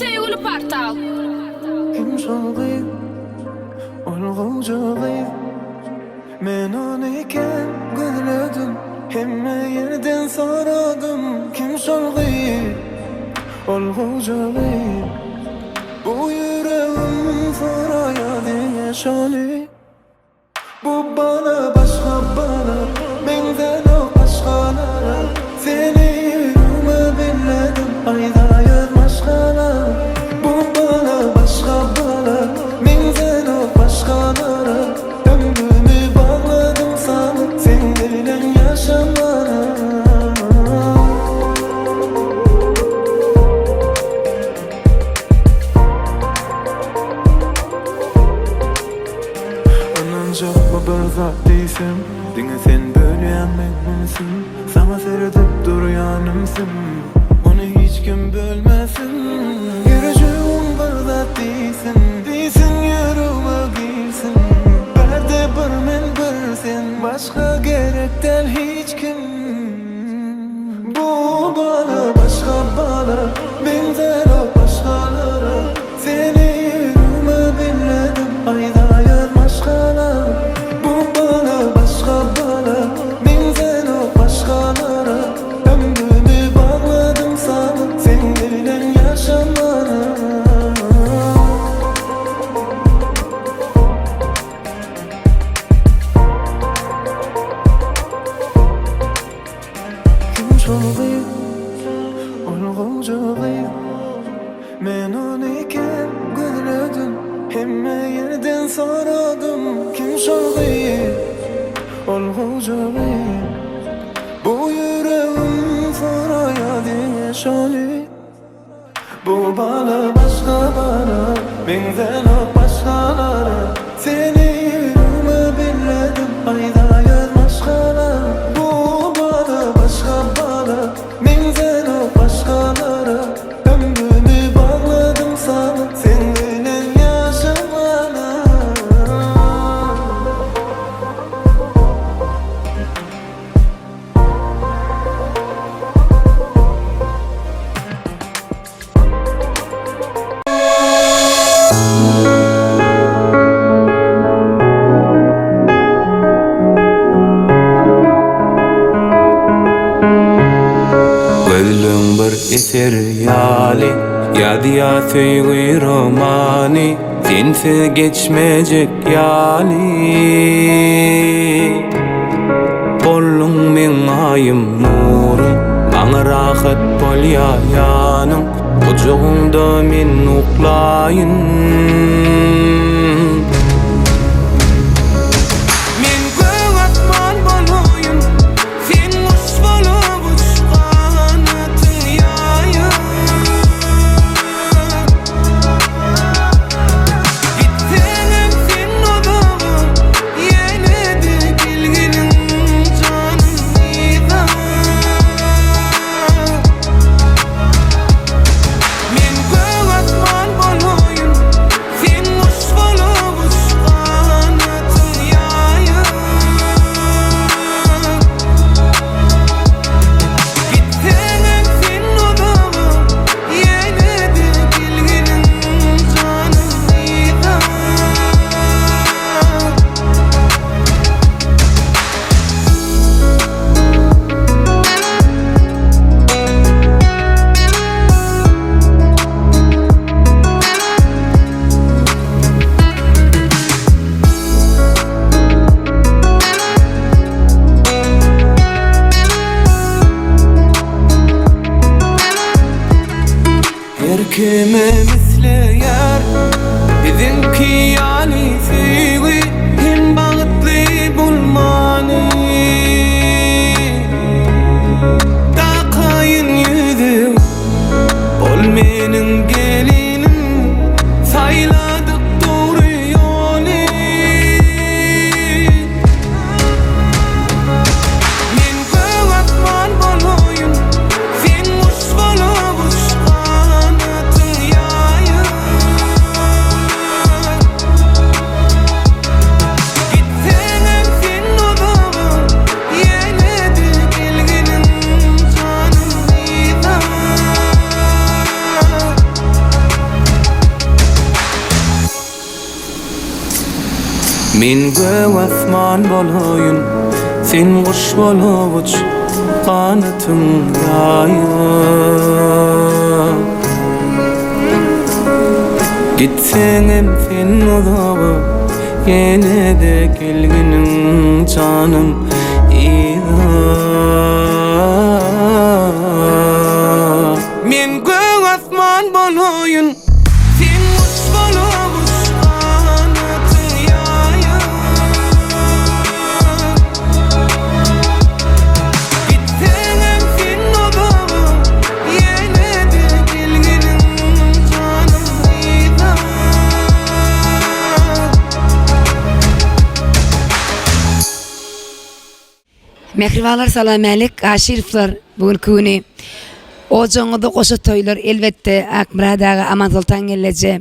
Söýgüli portal. Kim şol gyz? Ol gowja gyz. Men ony kän gözledim, hemme ýerden soradym. Kim şol gyz? Ol gowja gyz. Bu ýüregim soraýar diňe şony. Bu bala başga bala, meňzänok başgalara. Seni ýüregime belledim, aýdaýar maşgala. Bu bala başga bala, meňzänok başgalara. Ömrümi bagladym saňa, seň bilen ýaşamana. Ynanjakmy bir zat diýsem, Diňe sen bölýäň meň ünsüm Saňa seredip durýan ümsüm Ony hiç kim bölmesin Ýürejigim bir zat diýsin Diýsin ýüregime girsin Bärde bir men bir sen Başga gerek däl hiç kim Bu bala başga bala Meňzänok başgalara Seni ýüregime belledim Aýdaýar maşgala Bu bala başga bala Meňzänok başgalara Ömrümi bagladym saňa Seň bilen ýaşamana. Kim şol gyz? Ol gowja gyz. Men ony kän gözledim, hemme ýerden soradym. Kim şol gyz? Ol gowja gyz. Bu ýüregim soraýar diňe şony. Bu bala başga bala, meňzänok başgalara. Seni ýüregime belledim, aýdaýar maşgala. Bu bala başga bala, meňzänok başgalara. Ömrümi bagladym saňa, seň bilen ýaşamana. Gözleň bir eser ýaly, Ýazýa söýgi romany, Sensiz geçmejek ýaly. Bolduň meň aýym nurum, Maňa rahat bolýa ýanyň, Gujagyňda men uklaýyn. Men gök asman bolaýyn, Sen guş bolup uç, ganatyň ýaýyp. Gitseňem sen uzaga, ýene-de gelginiň janym yza. Men gök asman bolaýyn, sen guş bolup uç, ganatyň ýaýyp. Gitseňem sen uzaga, ýene-de gelginiň janym yza. Her kimem isleýär biziňki ýaly söýgi hem bagtly bolmany. Dakaýyn ýüzüň, ol meniň gelinim, saýladyk dogry ýoly. Men gök asman bolaýyn, sen guş bolup uç, ganatyň ýaýyp. Men gök asman bolaýyn, sen guş bolup uç, ganatyň ýaýyp. Gitseňem sen uzaga, ýene-de gelginiň janym yza. Men gök asman bolaýyn, sen guş bolup uç, ganatyň ýaýyp. Gitseňem sen uzaga, ýene-de gelginiň janym yza. Mähribanlar Salamälik Aşyrowlar bu günki güni ojagyňyzda goşa toýlar elbetde Akmyrat aga Amansoltan gelneje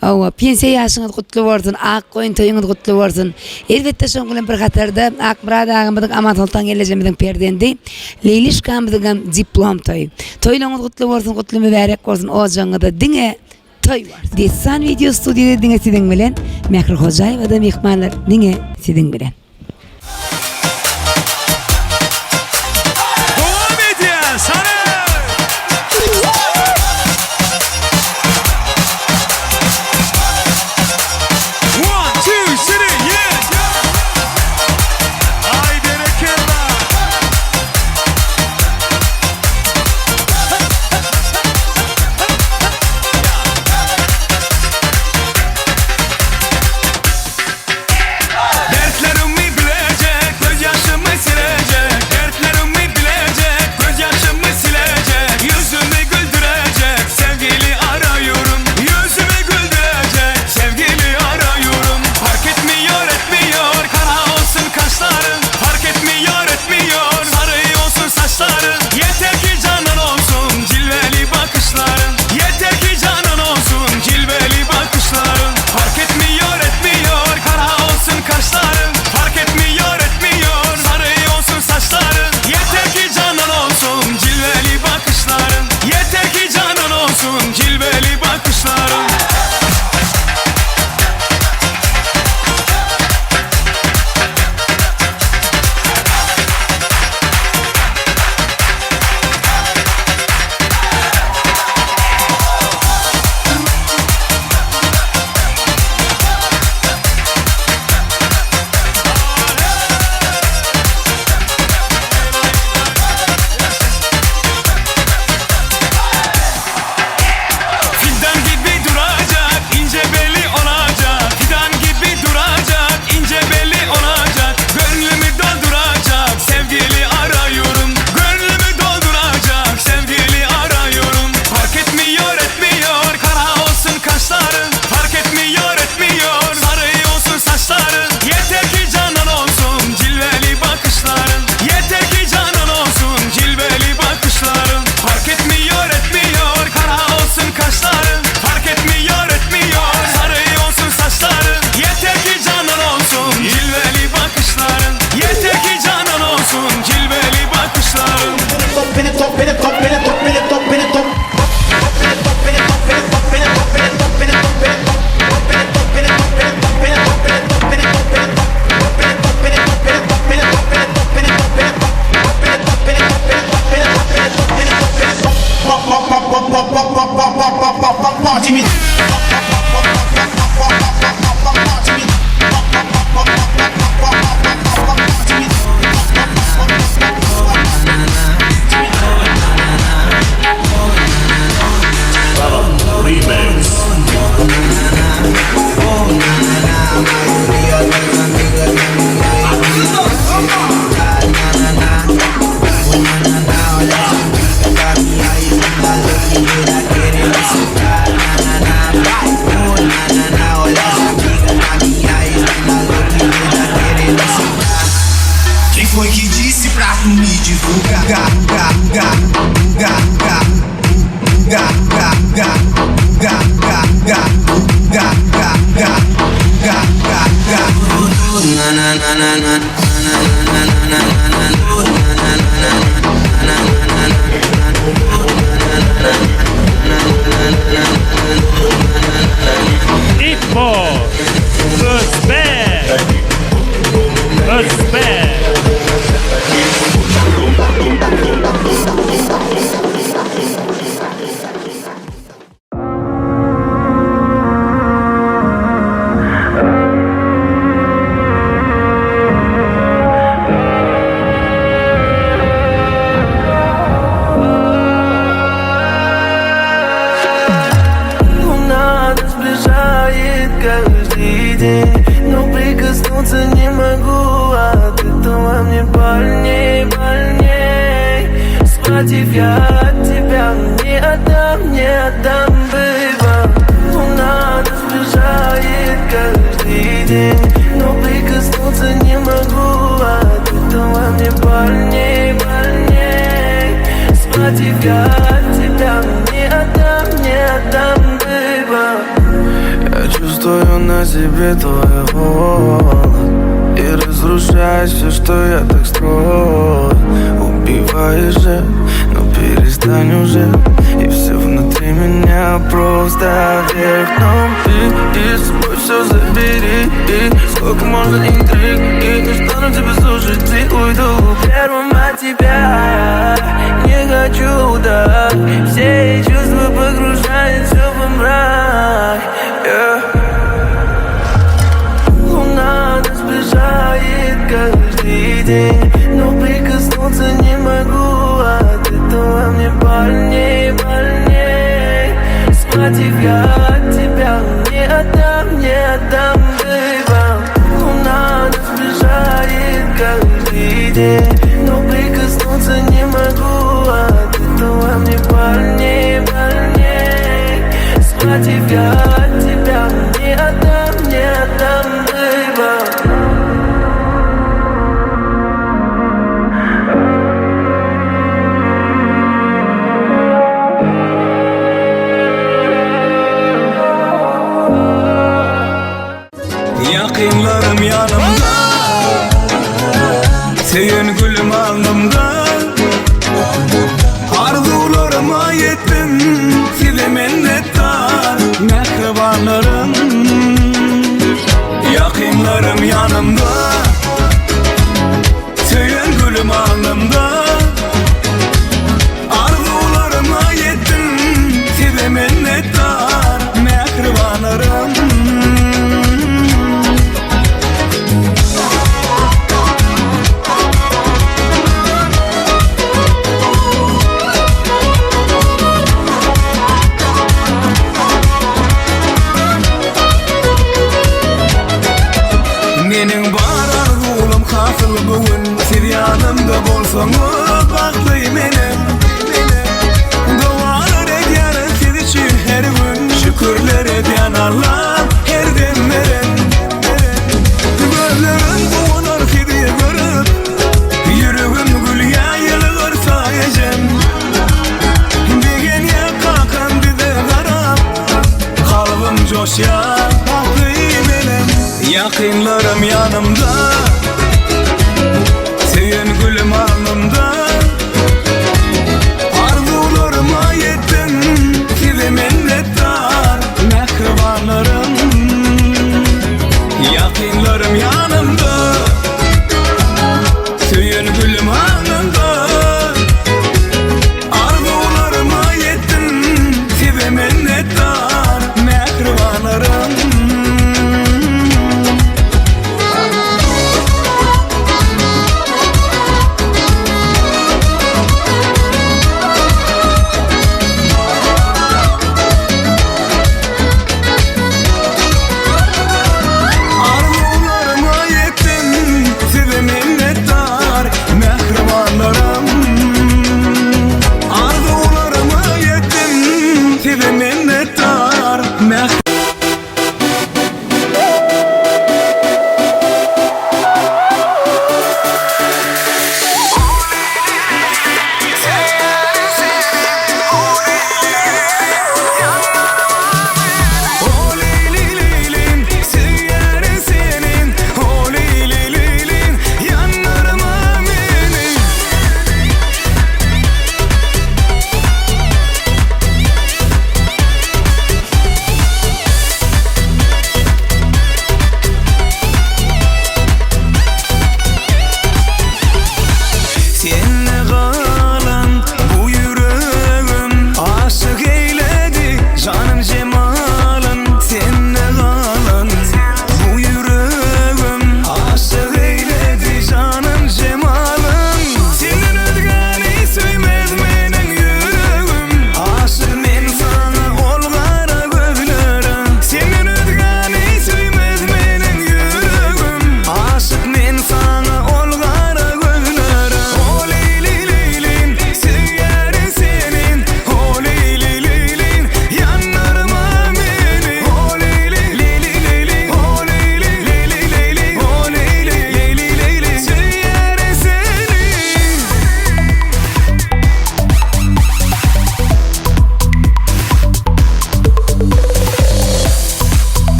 hawa pensiýa ýaşyňyz gutly bolsun ak goýun toýuňyz gutly bolsun elbetde şoň bilen bir hatarda Akmyrat agamyzyň Amansoltan gelnejemiziň perzendi Leýlişkamyzyňam diplom toýy toýlaryňyz gutly bolsun gutly mübärek bolsun ojagyňyzda diňe toý bolsun. Dessan wideo studiýada diňe siziň bilen Mähri Hojaýewada myhmanlar diňe siziň bilen. Dowam edýär Sary! One, two, three, yeah! Aý berekella! Dertlerimi bilejek, gözyaşymy silecek Dertlerimi bilejek, gözyaşymy silecek Yüzümü güldürecek, sevgili arıyorum Yüzümü güldürecek, sevgili arıyorum Fark etmiyor etmiyor, kara olsun kaşların Fark etmiyor etmiyor, sarı olsun saçların Yeter ki canan olsun, cilveli bakışların Yeter ki canan olsun, cilveli bakışların Fark etmiyor etmiyor, kara olsun kaşların Fark etmiyor etmiyor, sarı olsun saçların Yeter ki canan olsun, cilveli bakışların Yeter ki canan olsun, cilveli bakışların Fidan gibi duracak, ince belli olacak Fidan gibi duracak, ince belli olacak Gönlümü dolduracak, sevgili arıyorum Gönlümü dolduracak, sevgili arıyorum Fark etmiyor etmiyor, kara olsun kaşların Fark etmiyor etmiyor, sarı olsun saçların Yeter ki canan olsun, cilveli bakışların Yeter ki canan olsun, cilveli bakışların Fark etmiyor etmiyor, kara olsun kaşların Fark etmiyor etmiyor, sarı olsun saçların Yeter ki canan olsun, cilveli bakışların Yeter ki canan olsun, cilveli bakışların Top beni top beni top beni top beni top beni top Top beni top beni top beni top beni top beni top beni top beni top Top beni top beni top beni top beni top beni top beni top beni top Top beni top beni top beni top beni top beni top beni top beni top Top beni top beni top beni top beni top beni top beni top beni top Pop pop pop pop pop pop pop pop pop pop pop pop party me Pop pop pop pop pop pop pop pop pop pop pop party me Pop pop pop pop pop pop pop pop pop pop pop party me день Но прикоснуться не могу От этого мне больней, больней Схватив я от тебя Не отдам, не отдам, быба Луна нас сближает каждый день Но прикоснуться не могу От этого мне больней, больней Схватив я от тебя Не отдам, не отдам, быба Я чувствую на себе твой холод И разрушаешь все, что я так строил Убиваешь же, но перестань уже И все внутри меня просто вверх дном И, и с собой все забери И сколько можно интриг И не стану тебя слушать и уйду Первым от тебя Не хочу, да Все чувства погружают все во мрак yeah. Луна нас сближает каждый день Но прикоснуться не могу От этого мне больней, больней Схватив я от тебя Не отдам, не отдам, быба Луна нас сближает каждый день Но прикоснуться не могу От этого мне больней, больней Схватив я от тебя Не отдам, не отдам, быба Ýakynlarym ýanymda Söýen gülüm alnymda Arzuwlaryma ýetdim Size minnetdar Mähribanlarym Ýakynlarym ýanymda Söýen gülüm alnymda Arzuwlaryma ýetdim Size minnetdar Mähribanlarym Meniň bar arzuwlam hasyl bu gün Siz ýanymda bolsaňyz bagtly menem Dogalar edýärin siz üçin her gün Şükürler edýän Allam her dem meren Gözlerim guwanar sizi görüp Ýüregim gülýär ýylgyrsa ejem Begenýär kakam bize garap Kalbym joşýar bagtly menem Ýakynlarym ýanymda Söýen gülüm alnymda Arzuwlaryma ýetdim Size minnetdar Mähribanlarym Ýakynlarym ýanymda Söýen gülüm alnymda Arzuwlaryma ýetdim Size minnetdar Mähribanlarym.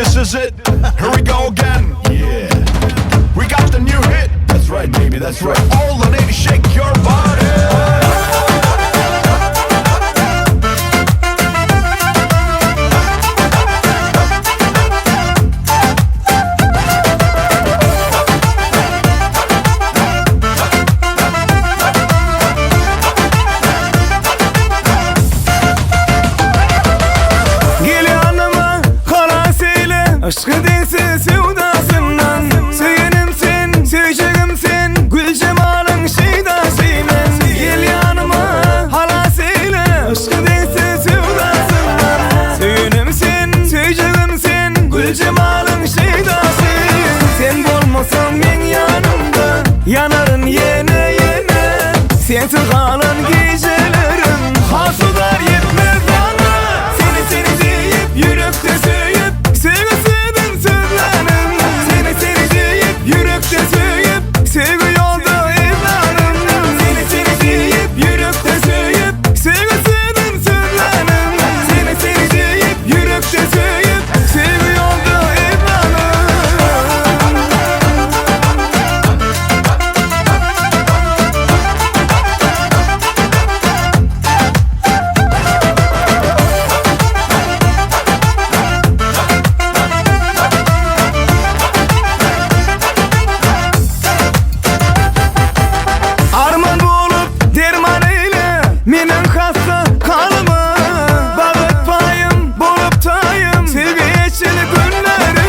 This is it. Here we go again. Yeah. We got the new hit. That's right, baby. That's right. All the ladies shake your body. Gel ýanyma, halas eýle, Yşky degse söwdasyndan. Söýenim sen, söýjegim sen, Gül jemalyň şeýdasy men. Gel ýanyma, halas eýle, Yşky degse söwdasyndan. Söýenim sen, söýjegim sen, Gül jemalyň şeýdasy. Sen bolmasaň meň ýanymda, Ýanaryn ýene-ýene. Sensiz galan gijelerim, Hasudar ýetmez daňa. Seni seni diýip ýürekde söýüp, Söýgi sözün sözlänim. Seni seni diýip ýürekde söýüp, Söýgi ýolda yzlanym. Seni seni diýip ýürekde söýüp, Söýgi sözün sözlänim. Seni seni diýip ýürekde söýüp, Söýgi ýolda yzlanym. Arman bolup derman eýle meniň hassa halyma Bagyt paýym bolup taýym söýgi eçil günlerime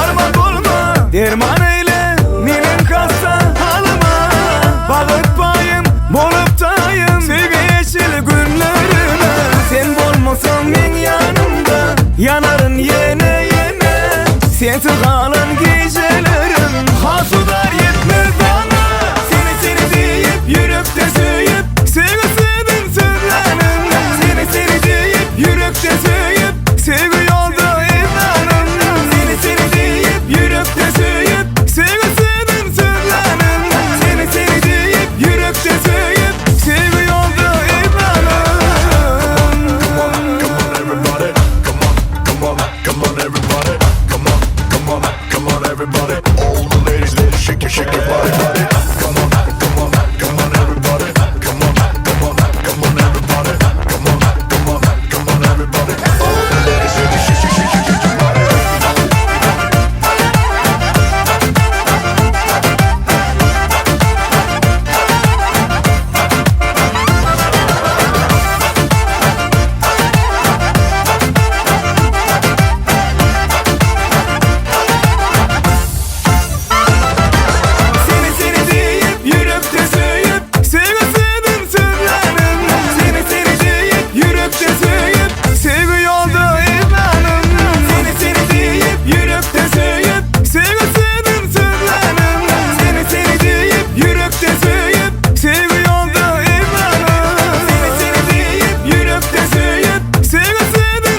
Arman bolma derman eýle meniň hassa halyma Bagyt paýym bolup taýym söýgi eçil günlerime Sen bolmasaň meň ýanymda ýanaryn ýene ýene Sensiz galan gijelerim hasudar ýetmez daňa Seni seni diýip ýürekde söýüp Söýgi sözün sözlänim Seni seni diýip ýürekde söýüp Söýgi ýolda yzlanym Seni seni diýip ýürekde söýüp Söýgi sözün sözlänim Seni seni diýip ýürekde söýüp Söýgi ýolda yzlanym Come on, come on, everybody. Come on, come on, come on, everybody. Come on, come on, come on, everybody. All the ladies, ladies, shake your, shake your body, body. Come on, come on, come on, everybody. Come on, come on, come on, everybody. Come on, come on, come on, everybody. All the ladies, ladies, shake, shake, shake, shake your body. Seni seni diýip ýürekde söýüp Söýgi sözün sözlänim Seni seni diýip ýürekde söýüp Söýgi ýolda yzlanym Seni seni diýip ýürekde söýüp Söýgi sözün sözlänim Seni seni diýip ýürekde söýüp Söýgi ýolda yzlanym Seni seni diýip ýürekde söýüp Söýgi sözün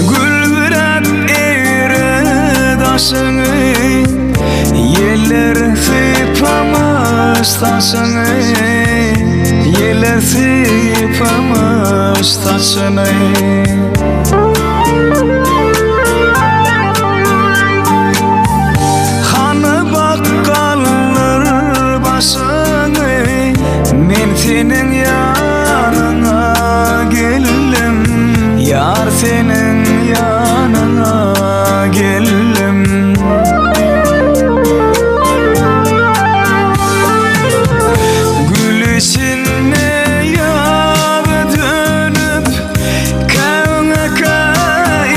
Gülbüräp eýre daşyňy Ýeller sypamyş saçyňy Ýeller sypamyş saçyny Hany bakgallar başyňy Men seniň ýanyňa geldim Ýar seniň ýanyňa geldim Gül içinde ýagy dönüp Käňe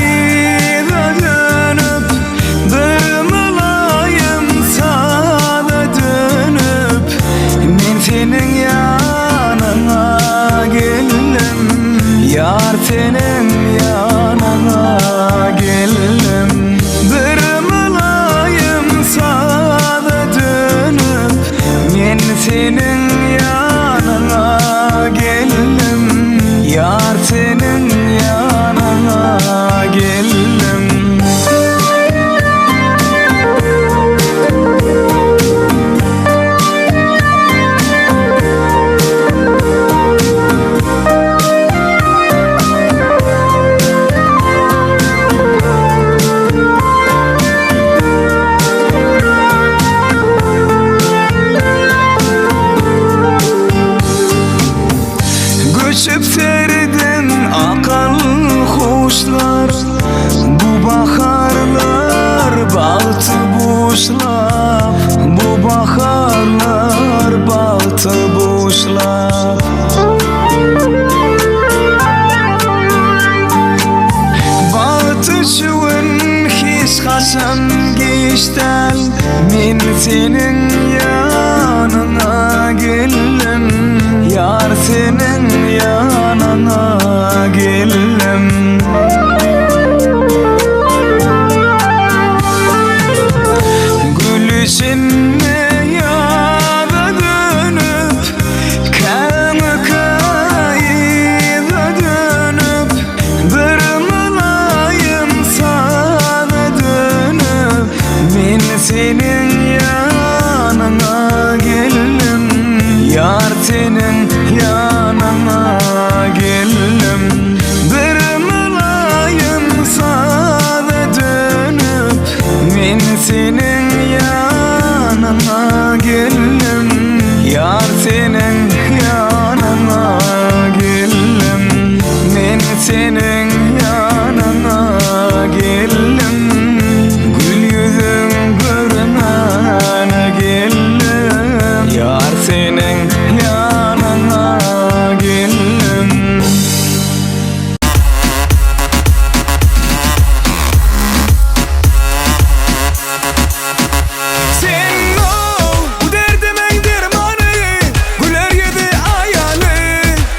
yza dönüp Bir mylaýym saçyny. seniň ýanyňa geldim Ýar seniň ýanyňa geldim. Göçüp serden akan huşlar Bu baharlar bagty buşlap Bu baharlar bagty buşlap Bagty çüwen hiç haçan giç däl Men seniň ýanyňa geldim Ýar seniň ýanyňa geldim Gül içinde ýaza dönüp Käňkä yza dönüp Bir mylaýym saza dönüp Men seniň ýanyňa geldim Ýar seniň ýanyňa geldim Bir mylaýym saza dönüp Men seniň ýanyňa geldim Ýar seniň ýanyňa geldim Men seniň ýanyňa geldim Gül ýüzüň görmäne geldim Ýar seniň ýanyňa geldim. Sen ol bu derdimiň dermany, Güler ýüzi aýaly,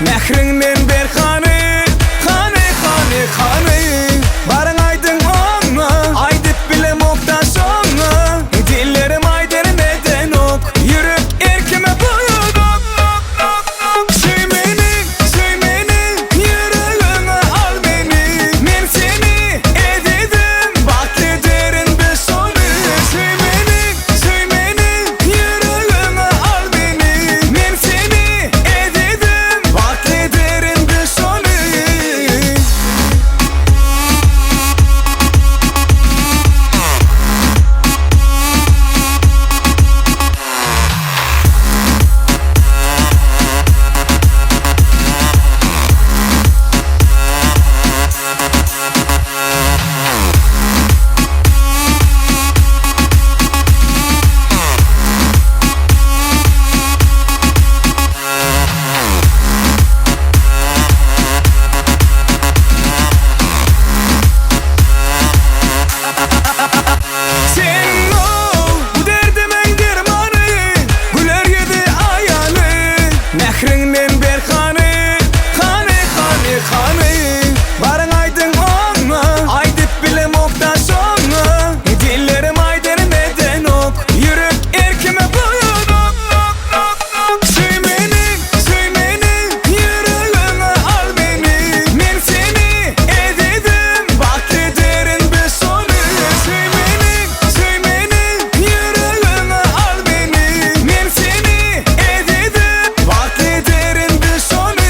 Mähriňden ber hany, Hany, hany, hany, Baryň aýdyň oňa, Aýdyp bilemok-da şoňa, Dillerim aýdar edenok, Ýürek erkime buýruk. Söý meni, söý meni, Ýüregiňe al meni, Men seni ezizim, Bagtly ederin biz şony. Söý meni, söý meni, Ýüregiňe al meni, Men seni ezizim, Bagtly ederin biz şony. Sen ol bu derdimiň dermany, Güler ýüzi aýaly, Mähriňden ber hany, Hany, hany, hany, Baryň aýdyň oňa, Aýdyp bilemok-da şoňa, Dillerim aýdar edenok, Ýürek erkime buýruk. Söý meni, söý meni, Ýüregiňe al meni, Men seni ezizim, Bagtly ederin biz şony. Söý meni, söý meni, Ýüregiňe al meni, Men seni ezizim, Bagtly ederin biz şony.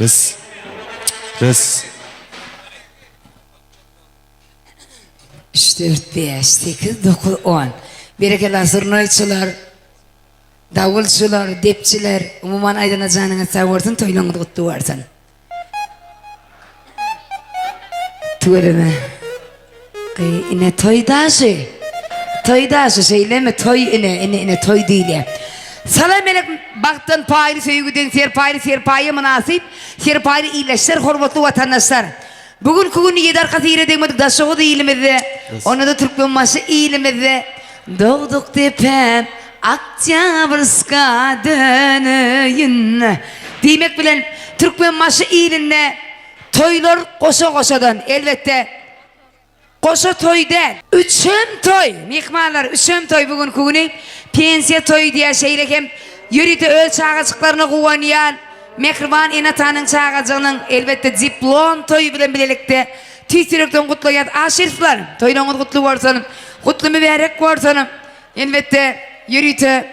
Res. Res. Üç, dört, bäş, sekiz, dokuz, on. Berekella zurnaýçylar. Dawulçylar, depçiler, umuman aýdanda janyňyz sag bolsun, toýlaryňyz gutly bolsun. Tüweleme. Gyý, ine toý daşy. Toý daşy, şeýlemi? Toý ine, ine, ine toý diýilýär. Salam melek bagtdan paýly, söýgüden serpaýly, serpaýa mynasyp, serpaýly ildeşler, hormatly watandaşlar. Bu günki gün ýedi arkasy ýere degmedik Daşoguz ilimizde, onda-da Türkmenbaşy ilimizde Dogduk depäm Oktýabrska döneýin diýmek bilen Türkmenbaşy ilinde toýlar goşa-goşadan, elbetde, goşa toý däl, üçem toý, myhmanlar, üçem toý bu günki güni pensiýa toýy diýýär, şeýle hem ýörite öz çagajyklaryna guwanýan mähriban ene-atanyň çagajygynyň, elbetde, diplom toýy bilen bilelikde tüýs ýürekden gutlaýas. Aşyrowlar, toýlaryňyz gutly bolsun, gutly mübärek bolsun! Elbetde, ýörite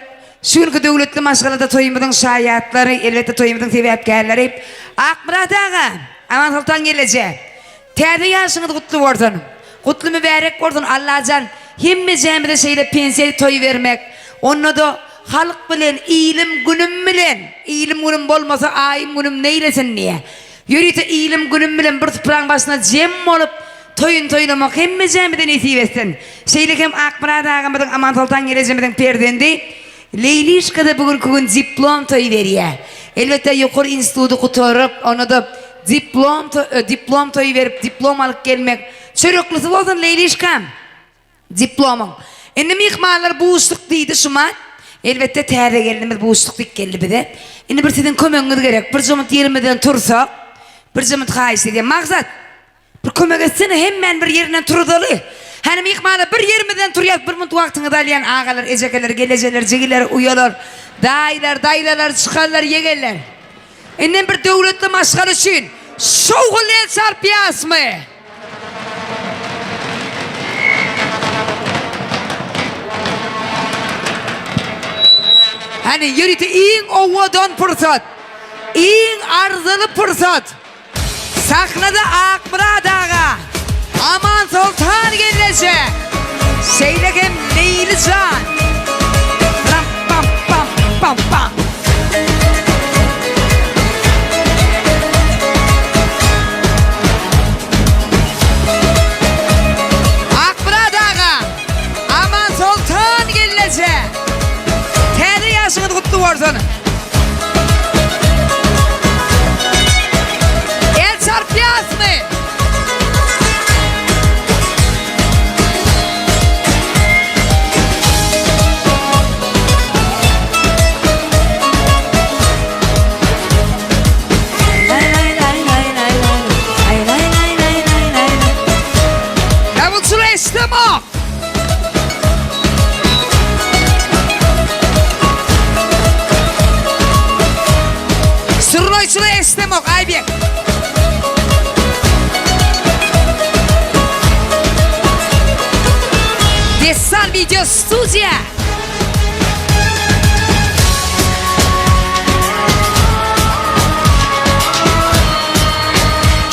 şu günki döwletli maşgalada toýumyzyň şaýatlary, elbetde toýumyzyň sebäpkärleri Akmyrat aga, Amansoltan gelneje, täze ýaşyňyz gutly bolsun! Gutly mübärek bolsun! Allajan hemmejämize şeýle pensiýa toýy bermek, onda-da halk bilen, ilim-günüm bilen, ilim-günüm bolmasa aýym-günüm neýlesin diýýär. Ýörite ilim-günüm bilen bir supraň başyna jem bolup, toýuny toýlamak hemmejämize nesip etsin. Şeýle hem Akmyrat agamyzyň, Amansoltan gelejemiziň perzendi Leýlişka-da bu günki gün diplom toýy berýär. Elbetde, ýokary instituty gutaryp, onda-da diplom diplom toýy berip, diplom alyp gelmek. Çöreklisi bolsun, Leýlişkam! Diplomyň. Indi myhmanlar buşluk diýdi şumat. Elbetde täze gelnimiz buşluk diýip geldi bize. Indi bir siziň kömegiňiz gerek. Bir jomut ýerimizden tursak. Bir jomut haýyş edýän. Maksat! Bir kömek etsene hemmäni bir ýerinden turuzaly. Häni myhmanlar bir ýerimizden turýas bir munt wagtyňyzy alýan agalar, ejekeler, gelejeler, jigiler, uýalar, daýylar, daýzalar, çykanlar, ýegenler. Indem bir döwletli maşgala üçin şowhunly el çarpýasmy? Hany ýörite iň owadan pursat, iň arzyly pursat. Sahnada Akmyrat aga, Amansoltan gelneje, şeýle hem Leýli jan. Ram pam pam pam pam. Akmyrat aga, Amansoltan gelneje, täze ýaşyňyz gutly bolsun! El çarpýasmy? Davulçylar eşidemok. Surnaýçylar eşidemok, Aýbek. Dessan video studiýa.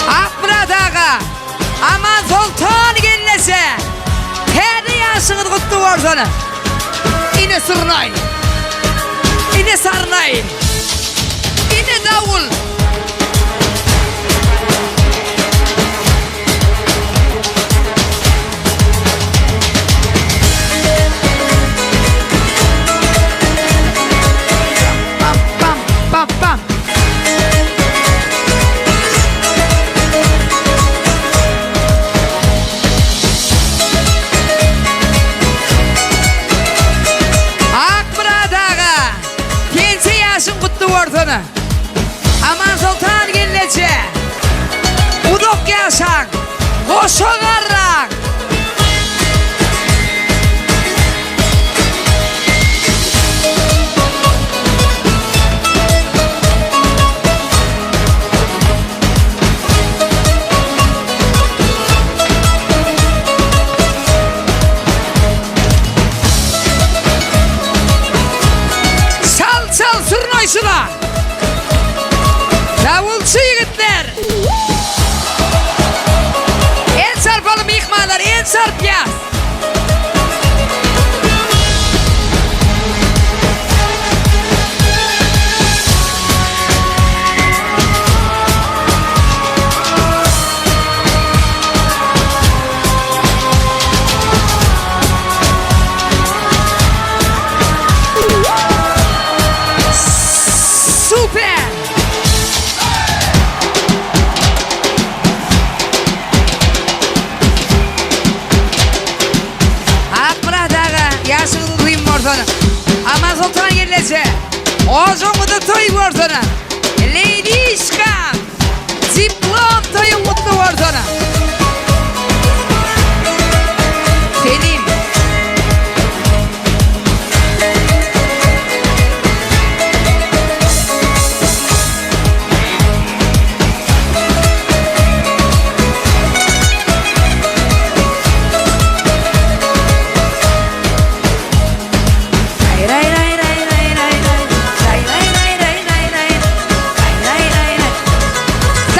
Akmyrat aga. Amansoltan gelneje! Täze ýaşyňyz gutly bolsun! Ine surnaý! Ine sarnaý! Ine dawul! Pam pam pam pam. Akmyrat aga, pensiýa ýaşyň gutly bolsun. Amansoltan gelneje, uzak ýaşaň, goşa garraň. Çal çal surnaýçylar! Dawulçy ýigitler! El çarpaly myhmanlar, el çarpýas! bolsun. Amansoltan gelneje. Ojagyňyzda toý bolsun. Leýlişkam. Diplom toýuň gutly bolsun. Selim.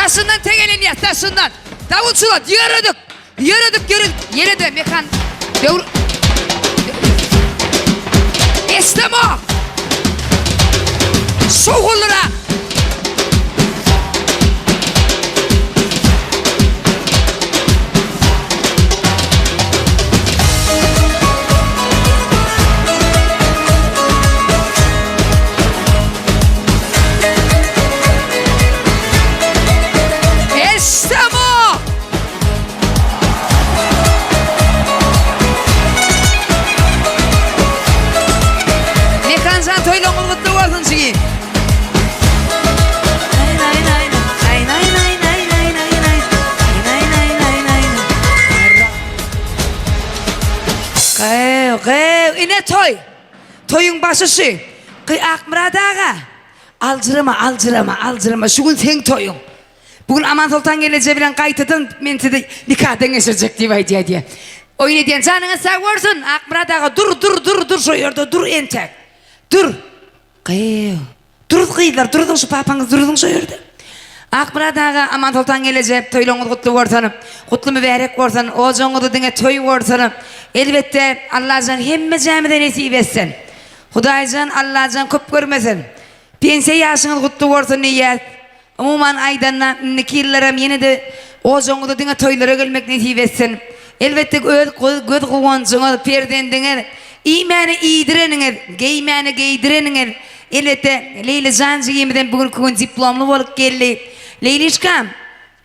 Daşyndan tegelenýär, daşyndan. Dawulçylar, ýöredik. Ýöredik, ýöredik. Ýene-de mekan döwür Eşdemok. Şowhunlyrak. Eşdemok. Mekanjan toýlaryňyz gutly bolsun jigim. Gyw, gyw, ine toý. Toýuň başy şu. Gyý Akmyrat aga. Aljyrama, aljyrama, aljyrama. Şu gün seň toýuň. Bu gün Amansoltan gelneje bilen gaýtadan men sizi nikadan geçirjek diýip aýdýar diýýär. Oýun edýän janyňyz sag bolsun, Akmyrat aga dur, dur, dur, dur şo ýerde dur entek. Dur. Gyýw. Dur gyzlar, duruň şu papaňyz duruň şo ýerde. Akmyrat aga, Amansoltan gelneje toýlaryňyz gutly bolsun. Gutly mübärek bolsun. Ojagyňyzda diňe toý bolsun. Elbetde Allajan hemmejämize nesip etsin. Hudaýjan Allajan köp görmesin. Pensiýa ýaşyňyz gutly bolsun diýýäs. Umuman aýdanda, indiki ýyllaram ýene-de ojagyňyza diňe toýlara gelmek nesip etsin. Elbetde öz göz guwanjyňyz, perzendiňiz, iýmäne iýdireniňiz, geýmäne geýdireniňiz. Elbetde, Leýlijan jigimizem bu günki gün diplomly bolup geldi. Leýlişkam,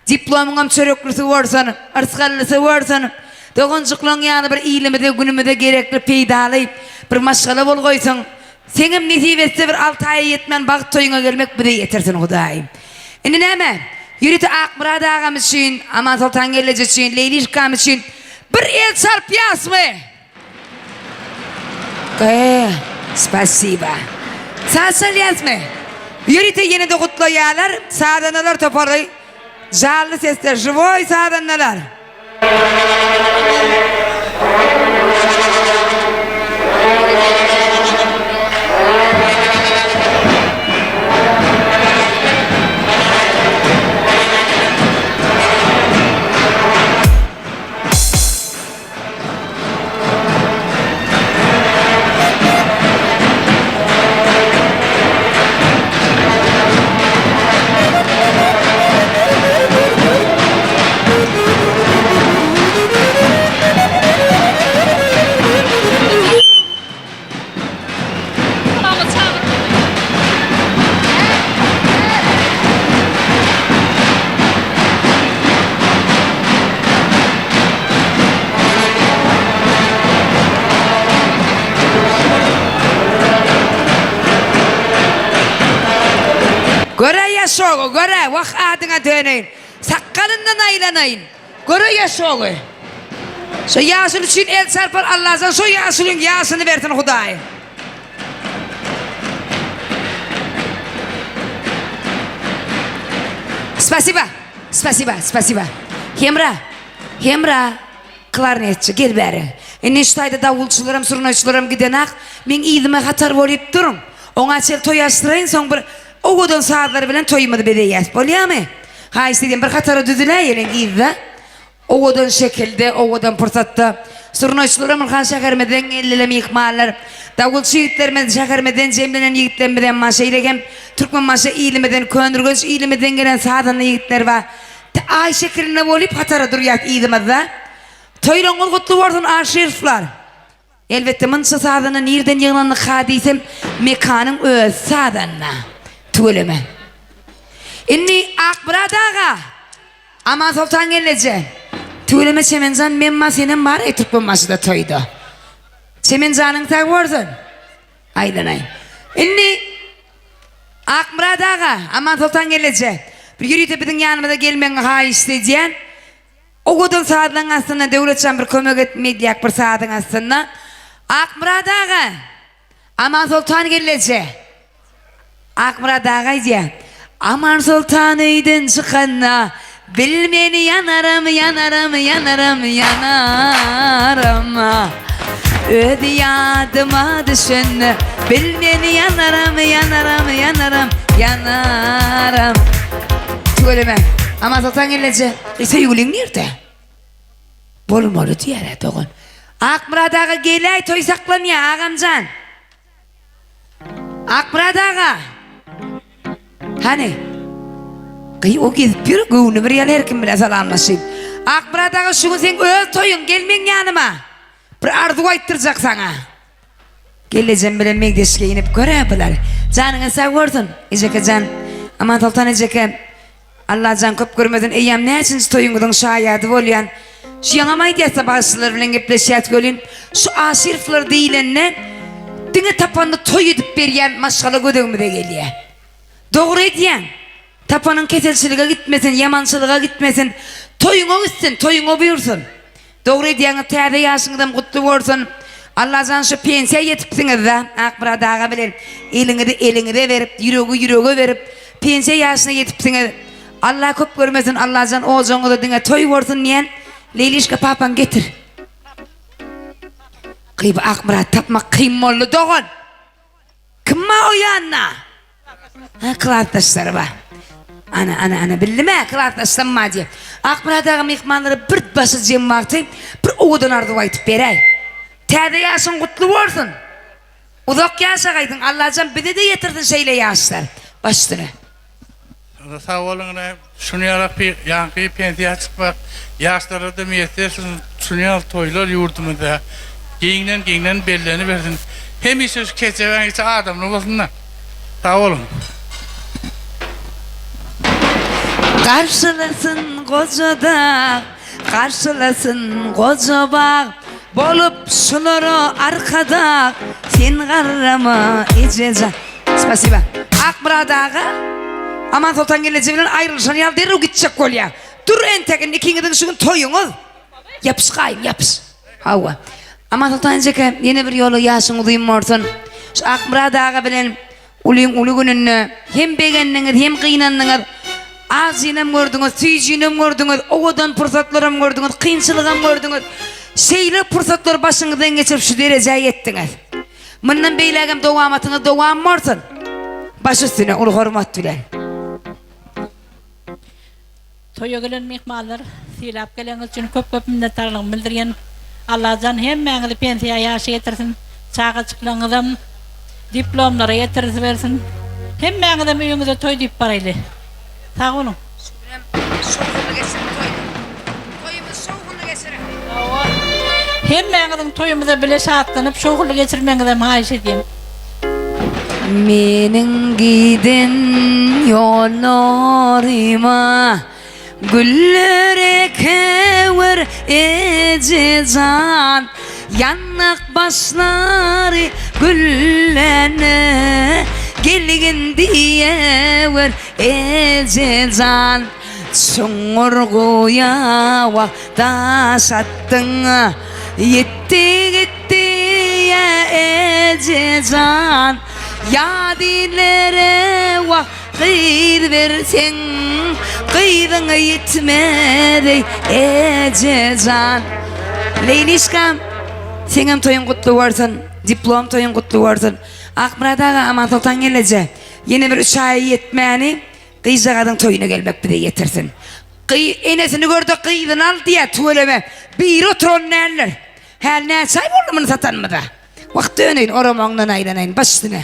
diplomyňam çöreklisi bolsun, yrsgallysy bolsun. Doganjyklaň ýaly bir ilimize, günümize gerekli, peýdaly bir maşgala bolgaýsyň. Seňem nesip etse bir alty aýa ýetmän bagt toýuňa gelmek bize ýetirsin Hudaý. Indi näme? Ýörite Akmyrat agam üçin, Amansoltan gelneje üçin, Leýlişkam üçin bir el çarpýasmy? Gyý, spasiba. Saz çalýasmy? Ýörite ýene-de gutlaýarlar, sazandalar topary, janly sesler, žiwoý sazandalar. Göre ýaşogy, göre, wah adyňa döneýin. Sakgalyndan aýlanaýyn. Göre ýaşogy. Şo ýaşuly üçin el çarpar Allajan şo ýaşulyň ýaşyny bersin Hudaý. Spasiba. Spasiba, spasiba. Hemra. Hemra. Klarnetçi, gel bäri. Indi şu taýda dawulçylaram, surnaýçylaram gidenak. Meň yzyma hatar bolyp duruň. Oňa çel toý açdyraýyn, soň bir owadan sazlar bilen toýumyzy bezeýäs. Bolýamy? Haýyşt edýän, bir hatara düzüläýeliň yzda. Owadan şekilde, owadan pursatda. Surnaýçylaram ynha şäherimizden geldiler myhmanlar. Dawulçy ýigitlerimiz, şäherimizden jemlenen ýigitlerimiz hem bar. Şeýle hem Türkmenbaşy ilimizden, Köneürgenç ilimizden gelen sazanda ýigitler bar. Aý şekilinde bolyp hatara durýas yzymyzda. Toýlaryňyz gutly bolsun Aşyrowlar. Elbetde munça sazanda nirden ýygnandyka diýsem Mekanyň özi sazanda. Tüweleme. Indi Akmyrat aga, Amansoltan gelneje. Tüweleme Çemenjan memma senem bar eý Türkmenbaşyda toýda. Çemen janyň sag bolsun. Aýlanaý. Indi Akmyrat aga, Amansoltan gelneje, bir ýörite biziň ýanymyza gelmegiňi haýyşt edýän. Owadan sazlaň astynda Döwletjan bir kömek et medýak bir sazyň astynda. Akmyrat aga! Amansoltan gelneje! Akmyrat aga aýdýar. Amansoltan öýden çykanda, Bil meni ýanaram, ýanaram, ýanaram, ýanaram. Özi ýadyma düşende, Bil meni ýanaram, ýanaram, ýanaram, ýanaram. Tüweleme. Amansoltan gelneje, söýgüliň nirde? Bolmaly diýýär-ä dogan. Akmyrat aga geläý toý saklanýa agamjan. Akmyrat aga! Hany? Gyý o gezip ýör, göwni bir ýaly her kim bilen salamlaşyp. Akmyrat aga şu gün seň öz toýuň, gel meň ýanyma. Bir arzuw aýtdyrjak saňa. Gelnejem bilen meňzeş geýnip gör-ä bular. Janyňyz sag bolsun, ejeke jan. Amansoltan ejeke. Allajan köp görmesin eýýäm näçinji toýuňyzyň şaýady bolýan. Şu ýaňam aýdýasda bagşylar bilen gepleşýäs welin şu Aşyrowlar diýilende diňe tapanyny toý edip berýän maşgala göz öňümize gelýä. Dogry edýäň. Tapanyň keselçilige gitmesin, ýamançylyga gitmesin. Toýuňa gitsin, toýuňa buýursyn. Dogry edýäňiz täze ýaşyňyzam gutly bolsun. Allajan şu pensiýa ýetipsiňizda Akmyrat aga bilen eliňizi eliňize berip ýüregi ýürege berip pensiýa ýaşyna ýetipsiňiz. Alla köp görmesin Allajan ojagyňyzda diňe toý bolsun diýen Leýlişka papaňy getir. Gyýw Akmyrat tapmak kyn boldy dogan. Kim bar o ýanda? Ha, klasdaşlary bar. Ana, ana, ana, bildim-ä, klasdaşlam bar diýip. Akmyrat aga myhmanlara bir başy jem wagty bir owadan arzuw aýdyp beräý. Täze ýaşyň gutly bolsun! Uzak ýaşagaýsyň, Allajan bize-de ýetirsin şeýle ýaşlar. Baş üstüne. Onda sag boluň ine şuny ýalak ýaňky pensiýa çykmak ýaşlara-da miýesser etsin şuny ýaly toýlar ýurdumyzda giňden giňden bellenibersin hemişe şu kejebäň içi adamly bolsunda sag boluň. Garşylasyn goja dag, Garşylasyn goja bag, Bolup şulara arkadag, Sen garrama ejejan. Spasiba. Akmyrat aga Amansoltan gelneje bilen aýrylyşan ýaly derrew gitjek bolýar. Dur entek indi ikiňiziň şu gün toýuňyz. Ýapyş gaýym, ýapyş. Hawa. Amansoltan ejeke ýene bir ýola ýaşyň uzyn bolsun. Şu Akmyrat aga bilen ulyň uly gününde hem begendiňiz, hem gynandyňyz. Ajynam gördüňiz, süýjünem gördüňiz, owadan pursatlaram gördüňiz, kynçylygam gördüňiz. Şeýle pursatlary başyňyzdan geçirip şu derejä ýetdiňiz. Mundan beýlägem dowamatyňyz dowam bolsun. Baş üstüne uly hormat bilen. Toýa gelen myhmanlar sylap geleniňiz üçin köp köp minnetdarlygymy bildirýän. Allajan hemmäňizi pensiýa ýaşa ýetirsin. Çagajyklaryňyzam diplomlara ýetirisibersin. Hemmäňizem öýüňize toý diýip baraýly. Sag boluň. Şu günem şowhunly geçiriň toýuny. Toýumyzy şowhunly geçiriň. Hawa. Hemmäňiziň toýumyza bile şatlanyp şowhunly geçirmegiňizem haýyş edýän. Meniň giden ýollaryma güller ekewer eje jan. Ýandak başlary güllene gelgin diýewer eje jan. Çuňňur guýa wah daş atdyň, Ýitdi gitdi ýa eje jan. Ýat illere wah gyz berseň, Gyzyň ýitmez eý eje jan. Leýlişkam, seňem toýuň gutly bolsun, diplom toýuň gutly bolsun. Akmyrat aga, Amansoltan gelneje, ýene bir üç aýa ýetmäni Gyzjagazyň toýuna gelmek bize ýetirsin. Gy, enesini görde gyzyny al diýýär, tüweleme. Biri oturan däldir. Häli näçe aý boldy muny satanymyza? Wah, döneýin, oramagyňdan aýlanaýyn, baş üstüne.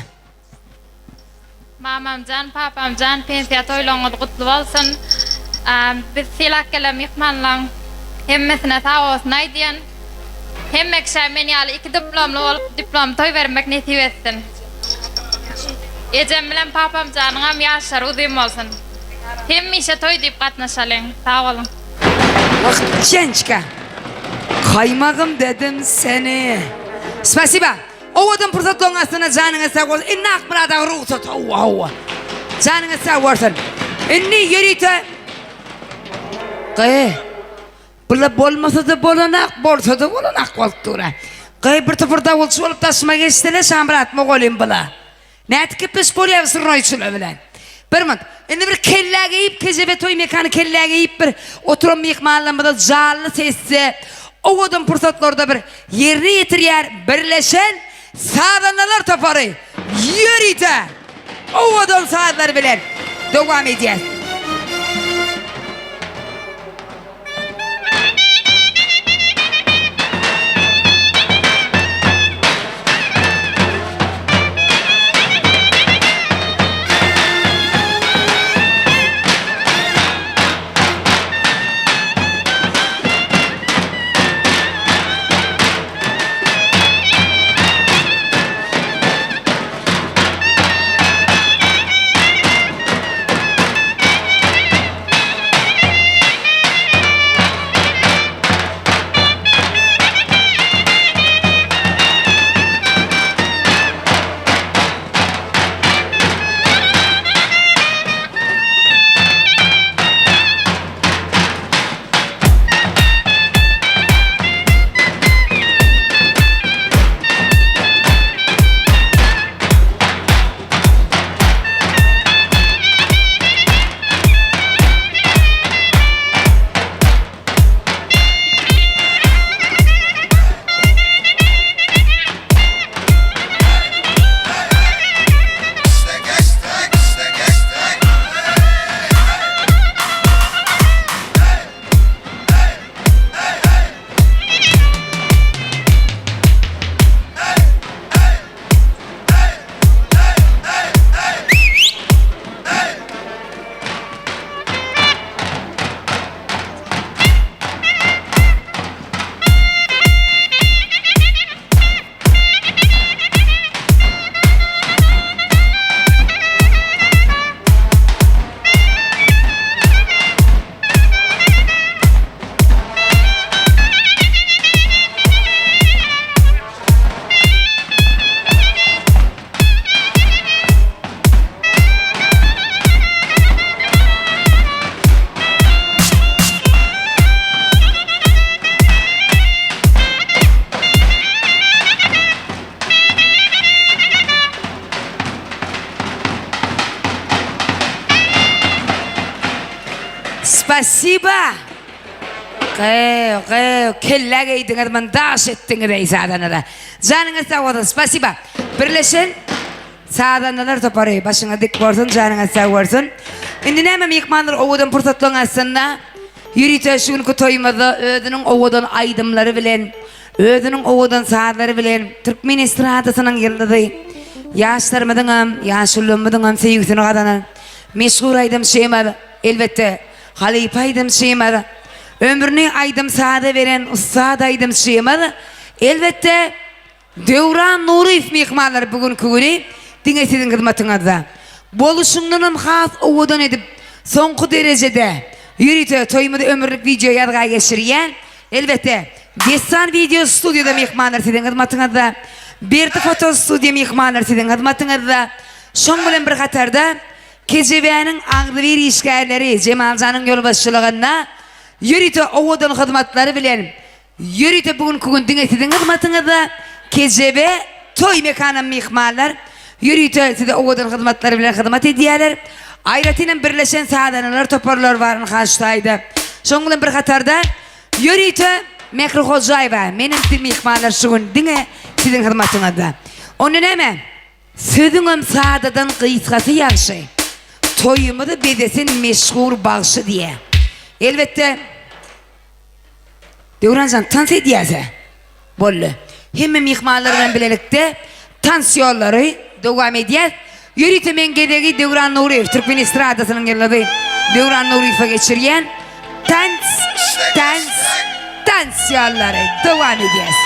Mamamjan, papamjan pensiýa toýlaryňyz gutly bolsun. Biz sylap gelen myhmanlaň hemmesine sag bolsun aýdýan. Hemme kişä men ýaly iki diplomly bolup diplom toý bermek nesip etsin. Ejem bilen papamjanyňam ýaşlary uzyn bolsun. Hemişe toý diýip gatnaşalyň. Sag boluň. Wah Çençka. Kaýmagym dedim seni. Spasiba. Owadan pursatlaryň astynda janyňyz sag bolsun. Indi Akmyrat aga rugsat. Hawa, hawa. Janyňyz sag bolsun. Indi ýörite Gy. Bula bolmasa-da bolanak, bolsa-da bolanak bolup dur-a. Gy, bir topar dawulçy bolup daşyma geçsene Şamyrat mugallym bula. Nädip gepleşip bolýar bu surnaýçylar bilen? Bir munt. Indi bir kellä geýip, kejebe toý mekany kellä geýip bir oturan myhmanlarymyza janly sesde, owadan pursatlarda bir ýerine ýetirýär birleşen sazandalar topary ýörite owadan sazlar bilen dowam edýär. Spasiba! Gyw, gyw, kellä geýdiňiz, muny daş etdiňiz eý sazandalar. Janyňyz sag bolsun, spasiba. Birleşen sazandalar topary, başyňyz dik bolsun, janyňyz sag bolsun. Indi näme myhmanlar owadan pursatlaryň astynda ýörite şu günki toýumyzda özüniň owadan aýdymlary bilen, özüniň owadan sazlary bilen türkmen estradasynyň ýyldyzy, ýaşlarymyzyňam, ýaşulularymyzyňam söýgüsini gazanan meşhur aýdymçymyz, elbetde, Halypa aýdymçymyz, ömrüni aýdym-saza beren ussat aýdymçymyz, elbetde, Döwran Nuryýew myhmanlar bu günki güni diňe siziň hyzmatyňyzda. Boluşyňdanam has owadan edip, soňky derejede, ýörite toýumyzy ömürlik wideo ýazga geçirýän, elbetde, Dessan wideo studiýada myhmanlar siziň hyzmatyňyzda, Berdi foto studiýa myhmanlar siziň hyzmatyňyzda, şoň bilen bir hatarda, Kejebäniň agzybir işgärleri Jemaljanyň ýolbaşçylygynda ýörite owadan hyzmatlary bilen ýörite bu günki gün diňe siziň hyzmatyňyzda Kejebe toý mekanam myhmanlar ýörite size owadan hyzmatlary bilen hyzmat edýärler. Aýratynam birleşen sazandalar toparlary bar ynha şu taýda. Şonuň bilen bir hatarda ýörite Mähri Hojaýewa menem siz myhmanlar şu gün diňe siziň hyzmatyňyzda. Onda näme? Sözüňem sadadan gysgasy ýagşy. Toýumyzy bezesin meşhur bagşy diýä. Elbetde Döwranjan tans edýäsä. Boldy. Hemme myhmanlar bilen bilelikde tans ýollary dowam edýäs. Ýörite men gezegi Döwran Nuryýew türkmen estradasynyň ýyldyzy Döwran Nuryýewe geçirýän. Tans, tans, tans ýollary dowam edýäs.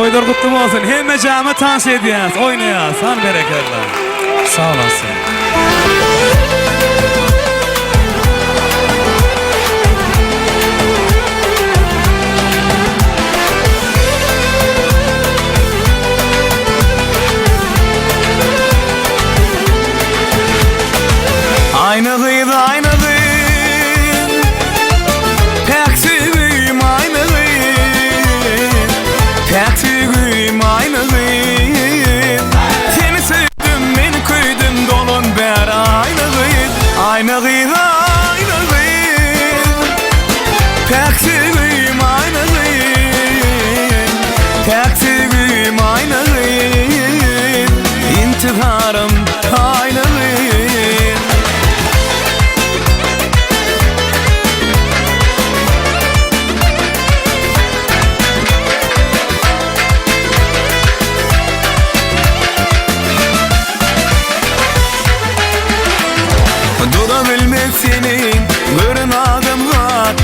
Toýlar gutly bolsun. Hemme jamy tans edýäs, oýnaýas. Han berekella. Sag olasyn. Aýna gyz, aýna gyz, Päk söýgim aýna gyz, Päk söýgim aýna gyz. Seni söýdüm, men köýdüm, dolan bäri aýna gyz, Aýna gyz, aýna gyz, Päk söýgim aýna gyz, Päk söýgim aýna gyz, Intizarym aýna gyz. Durabilmez seni gören adamzat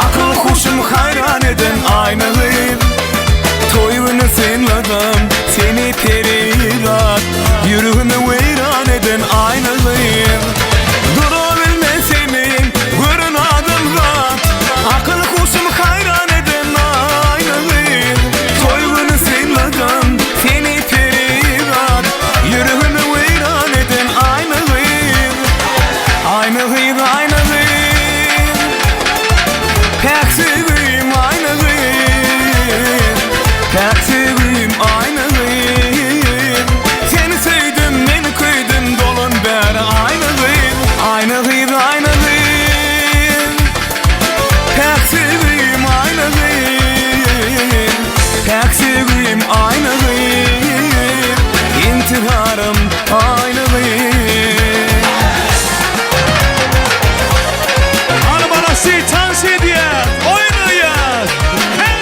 Akyl huşum haýran eden aýna gyz Toý güni synladym seni perizat Ýüregimi weýran eden aýna gyz Durabilmez seni gören adamzat Akyl huşum haýran eden aýna gyz Toý güni synladym seni perizat Ýüregimi weýran eden aýna gyz Aýna gyz, aýna gyz Päk söýgim aýna gyz Päk söýgim aýna gyz Seni söýdüm, men köýdüm Dolan bäri aýna gyz Aýna gyz, aýna gyz Päk söýgim aýna gyz Päk söýgim aýna gyz Intiharym aýna gyz. Hany balasy tans edýär, oýnaýar. Hey!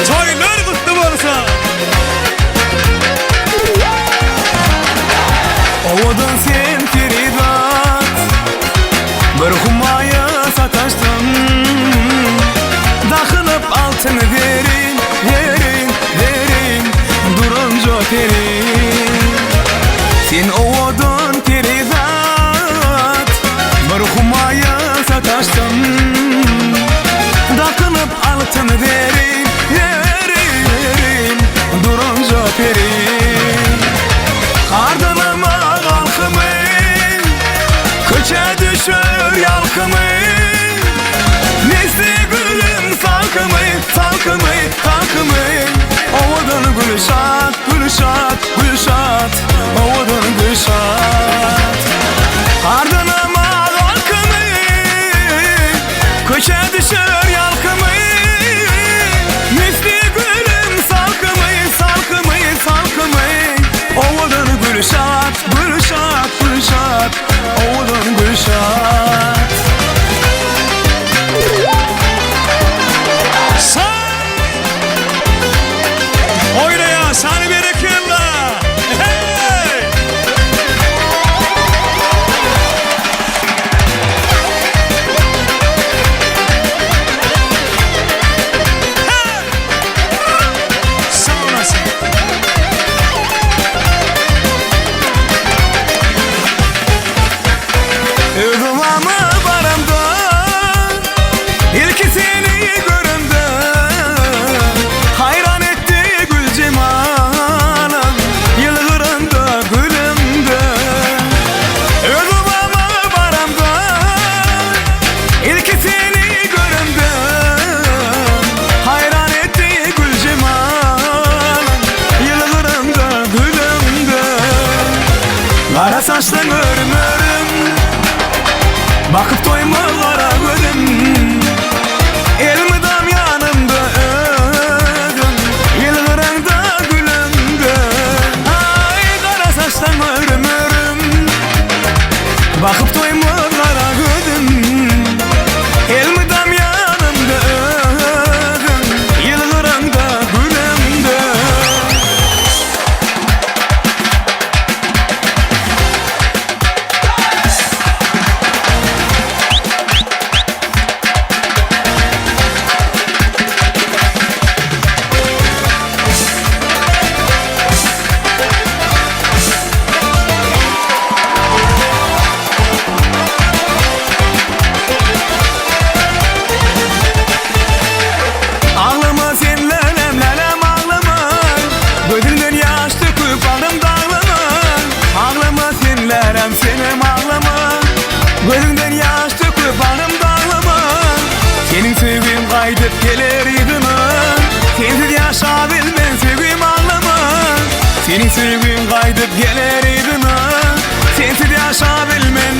Toýlar gutly bolsun. Owadan sen perizat Bir humaýa sataşdym Dakynyp altyn zerin, zerin, zerin Duranja peri Sen owadan perizat Bir humaýa sataşdym Dakynyp altyn zerin, zerin Duranja peri Gardanama galkymy Köçe düşer ýalkymy Nesli gülüm salkymy, salkymy, salkymy Owadan Gülşat, Gülşat, Gülşat Owadan Gülşat Gardanama galkymy Köçe düşer ýalkymy Misli gülüm salkymy, salkymy, salkymy Owadan Gülşat, Gülşat, Gülşat Owadan Gülşat Oýnaýas, hany berekella! Hey! Hey! Sag olasyn. Öz obama baramda Ilki seni göremde Haýran etdi gül jemalyň Ýylgyranda gülende Öz obama baramda Ilki seni göremde Haýran etdi gül jemalyň Ýylgyranda gülende Gara saçlaň örüm örüm Bakyp doýmaz gara gözüm Elmydam ýanymda özüň Ýylgyraňda gülende Aý gara saçlaň örüm örüm Bakyp doýmaz gara gözüm Elmydam ýanymda özüň Ýylgyraňda gülende. Gaýdyp geler yzyma Sensiz ýaşabilmen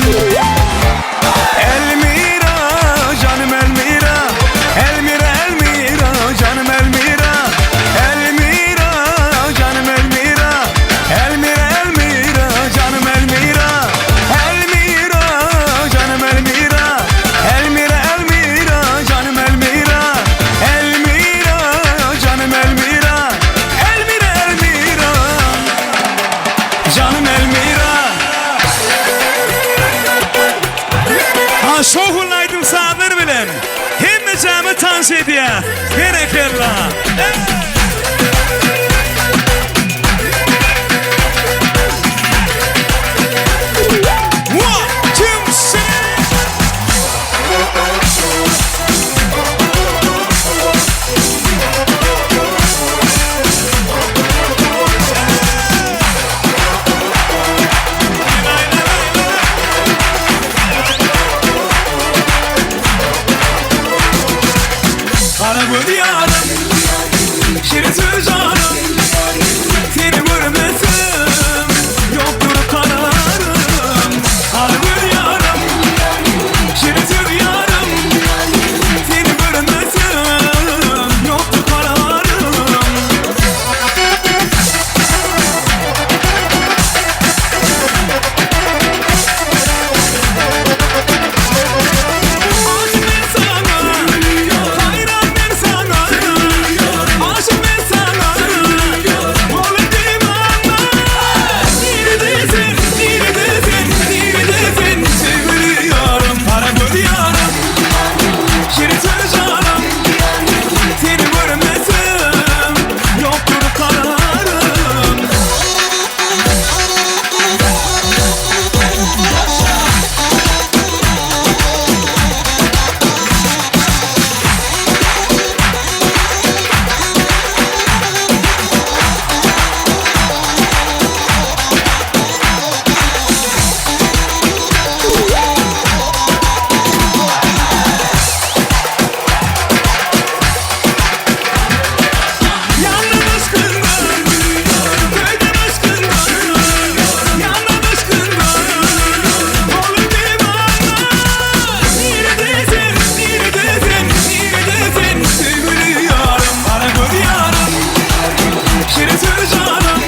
Elmira janym Elmira Elmira Elmira janym Elmira Elmira janym Elmira Elmira Elmira janym Elmira Elmira janym Elmira Elmira Elmira janym Elmira Elmira janym Elmira Elmira Elmira Janym Elmira Ha şowhunly aýdym sazlar bilen hemme jamy tans edýär. Berekella. One, two, three. Gara göz ýarym, şirin söz janym, Seni görmesem ýokdur kararym. Gara göz ýarym, şirin söz ýarym, Seni görmesem ýokdur kararym. Aşyk men saňa, haýran men saňa, Aşyk men saňa, bolup diwana. Nirede sen, nirede sen, nirede sen, söýgüli ýarym, gara göz ýarym, şirin söz janym, Seni görmesem ýokdur kararym. Ýandym yşkyňdan, köýdüm yşkyňdan, Ýandym yşkyňdan, boldum diwana. Nirede sen, nirede sen, nirede sen, söýgüli ýarym, gara göz ýarym, şirin söz janym,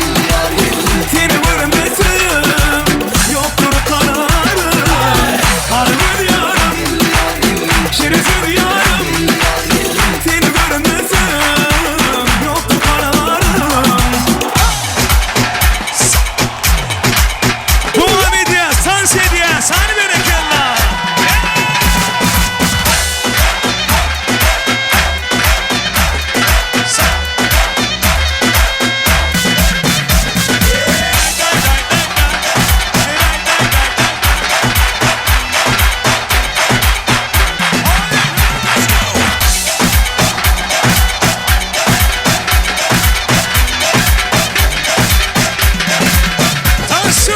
Seni görmesem ýokdur kararym. Gara göz ýarym, şirin söz ýarym, Seni görmesem ýokdur kararym. Dowam edýär, tans edýär, hany berekella. Tans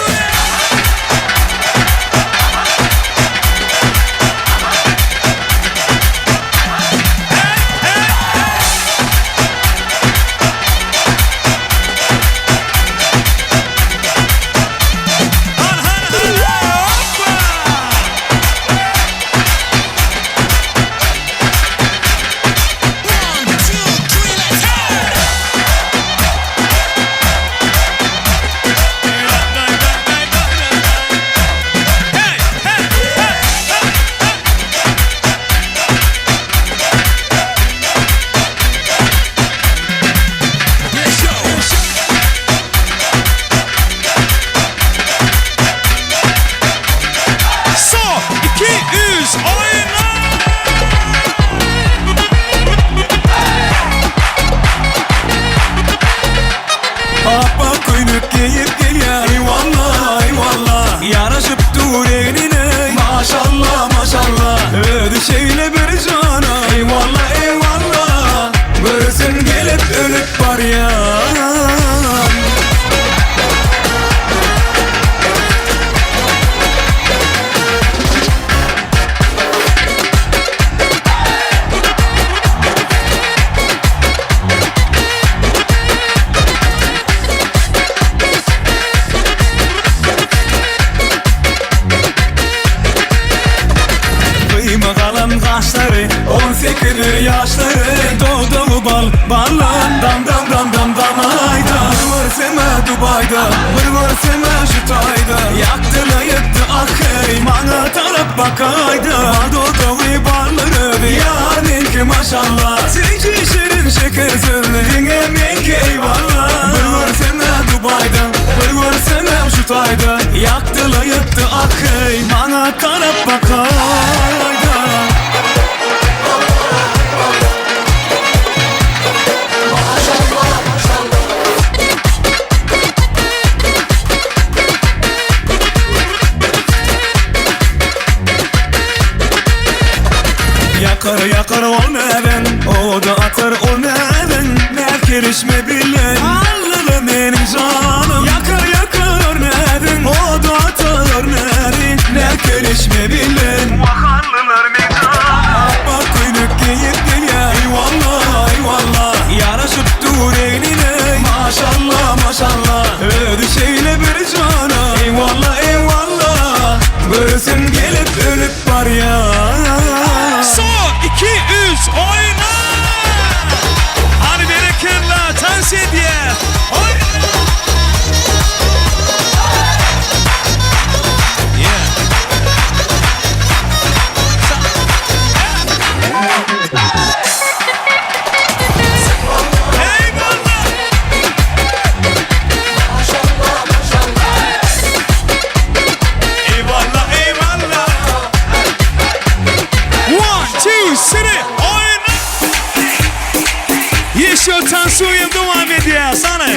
Son, iki, üç, oýna! Appak köýnek geýip gelýär Eýwalla, eýwalla Ýaraşyp dur egnine Maşalla, maşalla Özi şeýle bir jana Eýwalla, eýwalla Göresim gelip ölüp barýan. Gyýma galam gaşlary, on sekizdir ýaşlary, Dodagy bal, ballan, dam dam dam dam damaýda. Bir görsem-ä Dubaýda, bir görsem-ä şu taýda, Ýakdy-la ýykdy ah-heý, maňa tarap bakaýda. Bal dodagy ballar özi, ýar meňki maşalla, Süýji şirin şeker sözli, diňe meňki eýwalla. Bir görsem-ä Dubaýda, bir görsemem şu taýda, Ýakdy-la ýykdy ah-heý, maňa tarap bakaýda. Ýakar ýakar ol näden, oda atar ol näden, Näz kerişme bilen aldyla meniň janym. Ýakar ýakar näden, oda atar näden, Näz kerişme bilen wah aldylar meň janym. Apbak köýnek geýip gelýär, eýwalla, eýwalla, Ýaraşyp dur egnine, maşalla, maşalla, Özi şeýle bir jana, eýwalla, eýwalla, Göresim gelip ölüp barýan. Son, iki, üç, oýna! Hany berekella, tans edýäs! Oýna! Yeah. Eyvallah! Eyvallah, eyvallah! One, two, three, oýna! Yeşil Tansuýew dowam edýär, sana.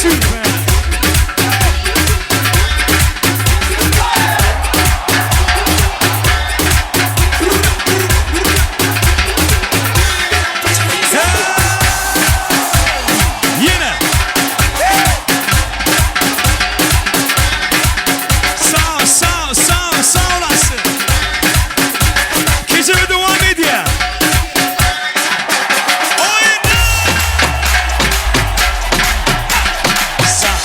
Süper. Ýene. Sag, sag, sag, sag olasyn. Gije dowam edýär. Oýna! Sag.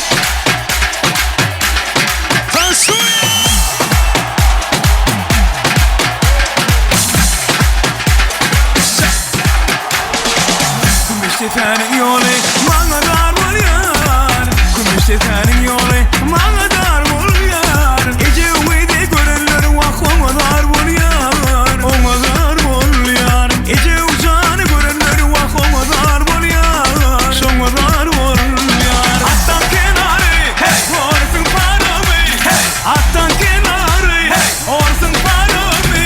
Tansuýa! Kümüşdepäniň ýoly maňa dar bolýar Kümüşdepäniň ýoly maňa dar bolýar Eje öwezi görenler wah oňa zar bolýar Oňa zar bolýar Eje jany görenler wah oňa zar bolýar Şoňa zar bolýar Atdan kenary hey orsuň paramy hey Atdan kenary hey orsuň paramy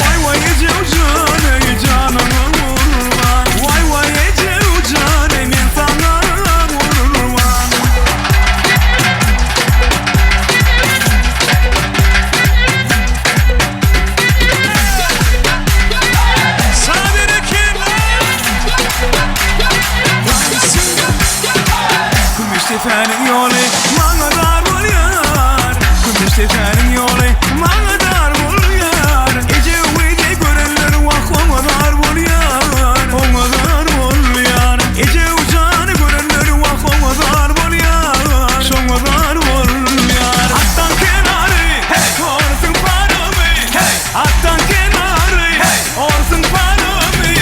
Waý waý eje jan ey janyňa gurban Waý waý eje jan ey men saňa gurban. Sana berekella. Kümüşdepäniň ýoly maňa dar bolýar Kümüşdepäniň ýoly maňa dar bolýar Eje öwezi görenler wah oňa zar bolýar Oňa zar bolýar Eje jany görenler wah oňa zar bolýar Şoňa zar bolýar Atdan kenary hey orsuň paramy hey Atdan kenary hey orsuň paramy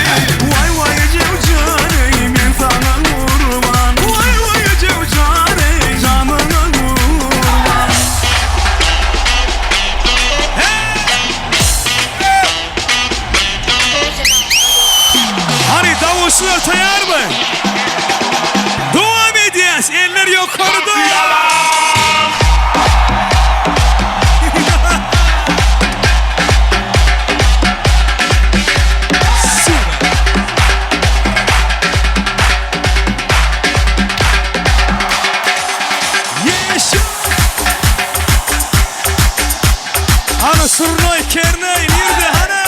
Waý waý eje jany men saňa gurban Waý waý eje jany janyňa gurban. Hany davulçylar taýýarmy? Dowam edýäs, eller ýokarda! Süper! Ýeşil! Hany surnaý, kernaý nirde hany?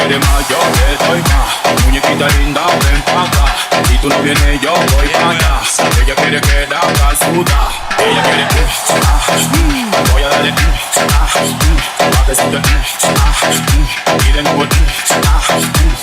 quiere más, yo le doy más. Muñequita linda, ven pa' acá. Si tú no vienes, yo voy pa' allá. Ella quiere que la haga sudar. Ella quiere, mm, ah, mm. Voy a darle, mm, ah, mm. Pa' que sude, mm, ah, mm. Y de nuevo, mm, ah, mm.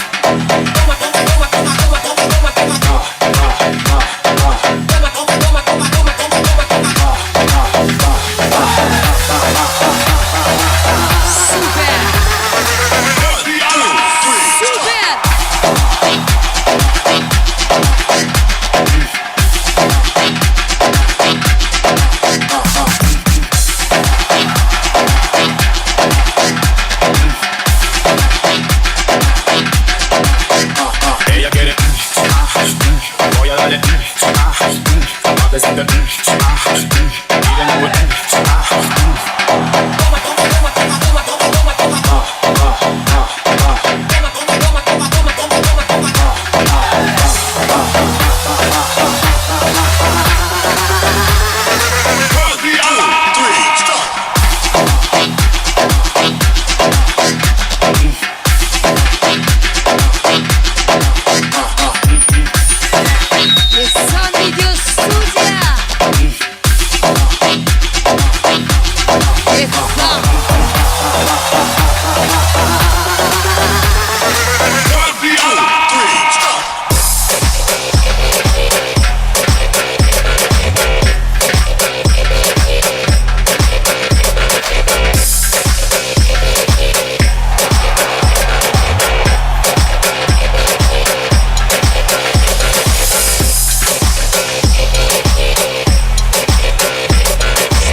Ella quiere, mm, ah, mm. Voy a darle, mm, ah, mm. Pa' que sude, mm, ah, mm. Y de nuevo, mm, ah, mm. Son video studiýa. Dessan.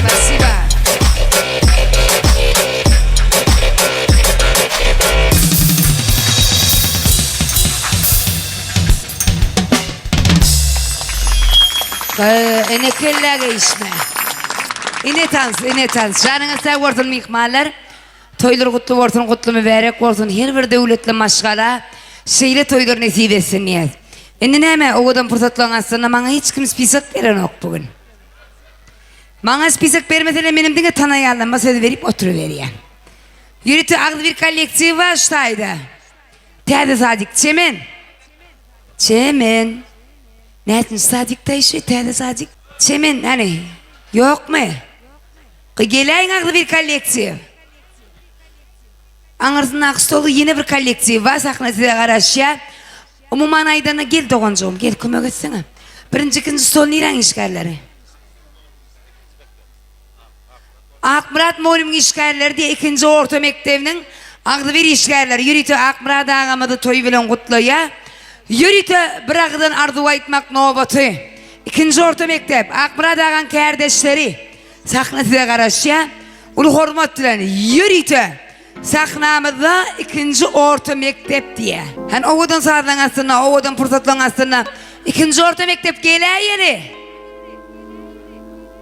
Spasiba. Ene kellä geçme. Ine tans, ine tans. Janyňyz sag bolsun myhmanlar. Toýlar gutly bolsun, gutly mübärek bolsun. Her bir döwletli maşgala şeýle toýlar nesip etsin diýýäs. Indi näme, owadan pursatlaryň astynda maňa hiç kim spisok berenok bu gün. Maňa spisok bermeseler menem diňe tanaýanlaryma söz berip oturyberýän. Ýörite agzybir kollektiw bar şu taýda. Täze sadik Çemen. Çemen. Näçinji sadikdaý şu täze sadik? Çemen hany ýokmy? Geläýiň agzybir kollektiw. Aňyrsyndaky stolda ýene bir kollektiw bar, sahna size garaşýar. Umuman aýdanda gel doganjygym, gel kömek etsene. Birinji, ikinji stol niräň işgärleri? Akmyrat mugallymyň işgärleri diýe ikinji orta mekdebiniň agzybir işgärleri ýörite Akmyrat agamyzy toýy bilen gutlaýar. Ýörite bir agyzdan arzuw aýtmak nobaty. Ikinji orta mekdep, Akmyrat agaň kärdeşleri sahna size garaşýar. Uly hormat bilen ýörite sahnamyzda ikinji orta mekdep diýe. Hany owadan sazlaň astynda, owadan pursatlaň astynda ikinji orta mekdep geläýeli.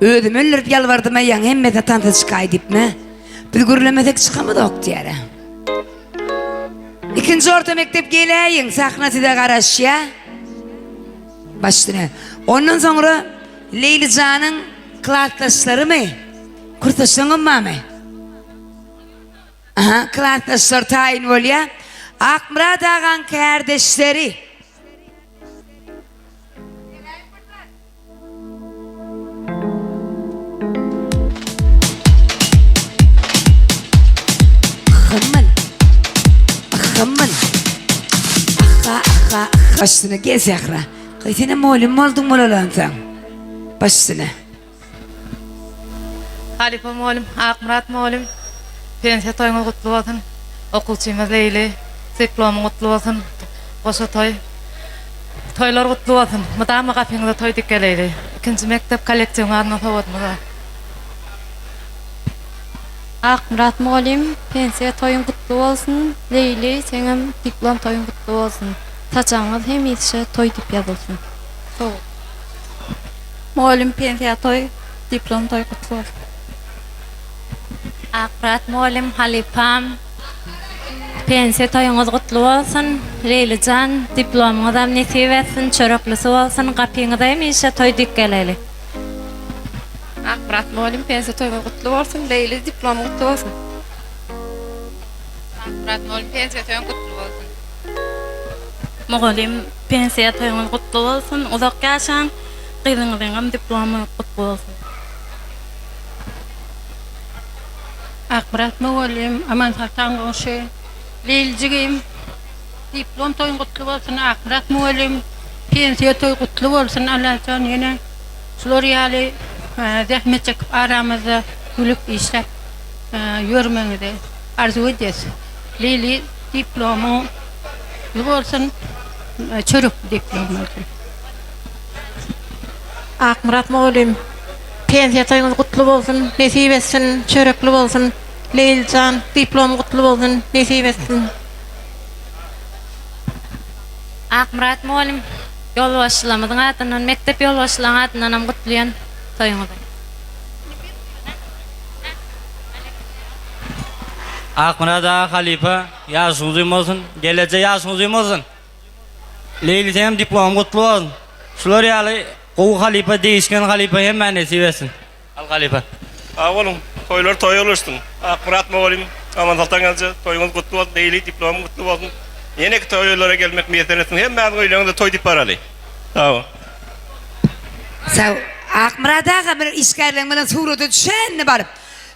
Özüm öldürip ýalbardym aý ýaňy hemmesine tansa çykaý diýipmi? Biz gürlemesek çykamyzok diýýär. Ikinji orta mekdep geläýiň, sahna size garaşýa. Baş üstüne. Ondan soňra Leýlijanyň klasdaşlarymy? Kursdaşlaryňam barmy? Aha, klasdaşlar taýyn bolýa. Akmyrat agaň kärdeşleri. Hymyn. Hymyn. Aha, aha. Baş üstüne gel Zähra. Gyz senem mugallym bolduň bolalansaň. Baş üstüne. Halypa mugallym Akmyrat mugallym pensiýa toýuňyz gutly bolsun. Okuwçymyz Leýli diplomyň gutly bolsun. Goşa toý. Toýlar gutly bolsun. Mydama gapyňyza toý dik geleýli. Ikinji mekdep kollektiwiň adyndan sowgadymyz bar. Akmyrat mugallym pensiýa toýuň gutly bolsun Leýli seňem diplom toýuň gutly bolsun saçagyňyz hemişe toý diýip ýazylsyn. Sowgat. Mugallym pensiýa toý diplom toý gutly bolsun. Akmyrat mugallym halypam pensiýa toýuňyz gutly bolsun Leýlijan diplomyňyzam nesip etsin çöreklisi bolsun gapyňyza hemişe toý dik geleli. Akmyrat mugallym pensiýa toýuňyz gutly bolsun Leýli diplomyň gutly bolsun. Akmyrat mugallym pensiýa toýuň gutly bolsun. Mugallym pensiýa toýuňyz gutly bolsun uzak ýaşaň gyzyňyzyňam diplomy gutly bolsun. Akmyrat mugallym, Amansoltan goňşy, Leýli jigim, diplom toýuň gutly bolsun Akmyrat mugallym, pensiýa toý gutly bolsun Allajan ýene şular ýaly zähmet çekip aramyzda gülüp işläp ýörmegiňizi arzuw edýäs. Leýli diplomyň Gutly bolsun çörekli diplom bolsun. Akmyrat mugallym pensiýa toýuňyz gutly bolsun nesip etsin çörekli bolsun Leýlijan diplom gutly bolsun nesip etsin. Akmyrat mugallym ýolbaşçylarymyzyň adyndan mekdep ýolbaşçylaryň adyndanam gutlaýan toýuňyzy. Akmyrat aga halypa Ýaşyň uzyn bolsun Geleje ýaşyň uzyn bolsun Leýli seňem diplomyň gutly bolsun Şular ýaly gowy halypa degişgen halypa hemmä nesip etsin Al halypa. Sag boluň. Toýlar toýa ulaşsyn. Akmyrat mugallym, Amansoltan gelneje toýuňyz gutly bolsun, Leýli diplomyň gutly bolsun. Ýeneki toýlara gelmek miýesser etsin. Hemmämiziň öýleriňizde toý diýip baraly. Sag boluň. Sag Akmyrat aga bir işgärleň bilen surata düşäýinde baryp.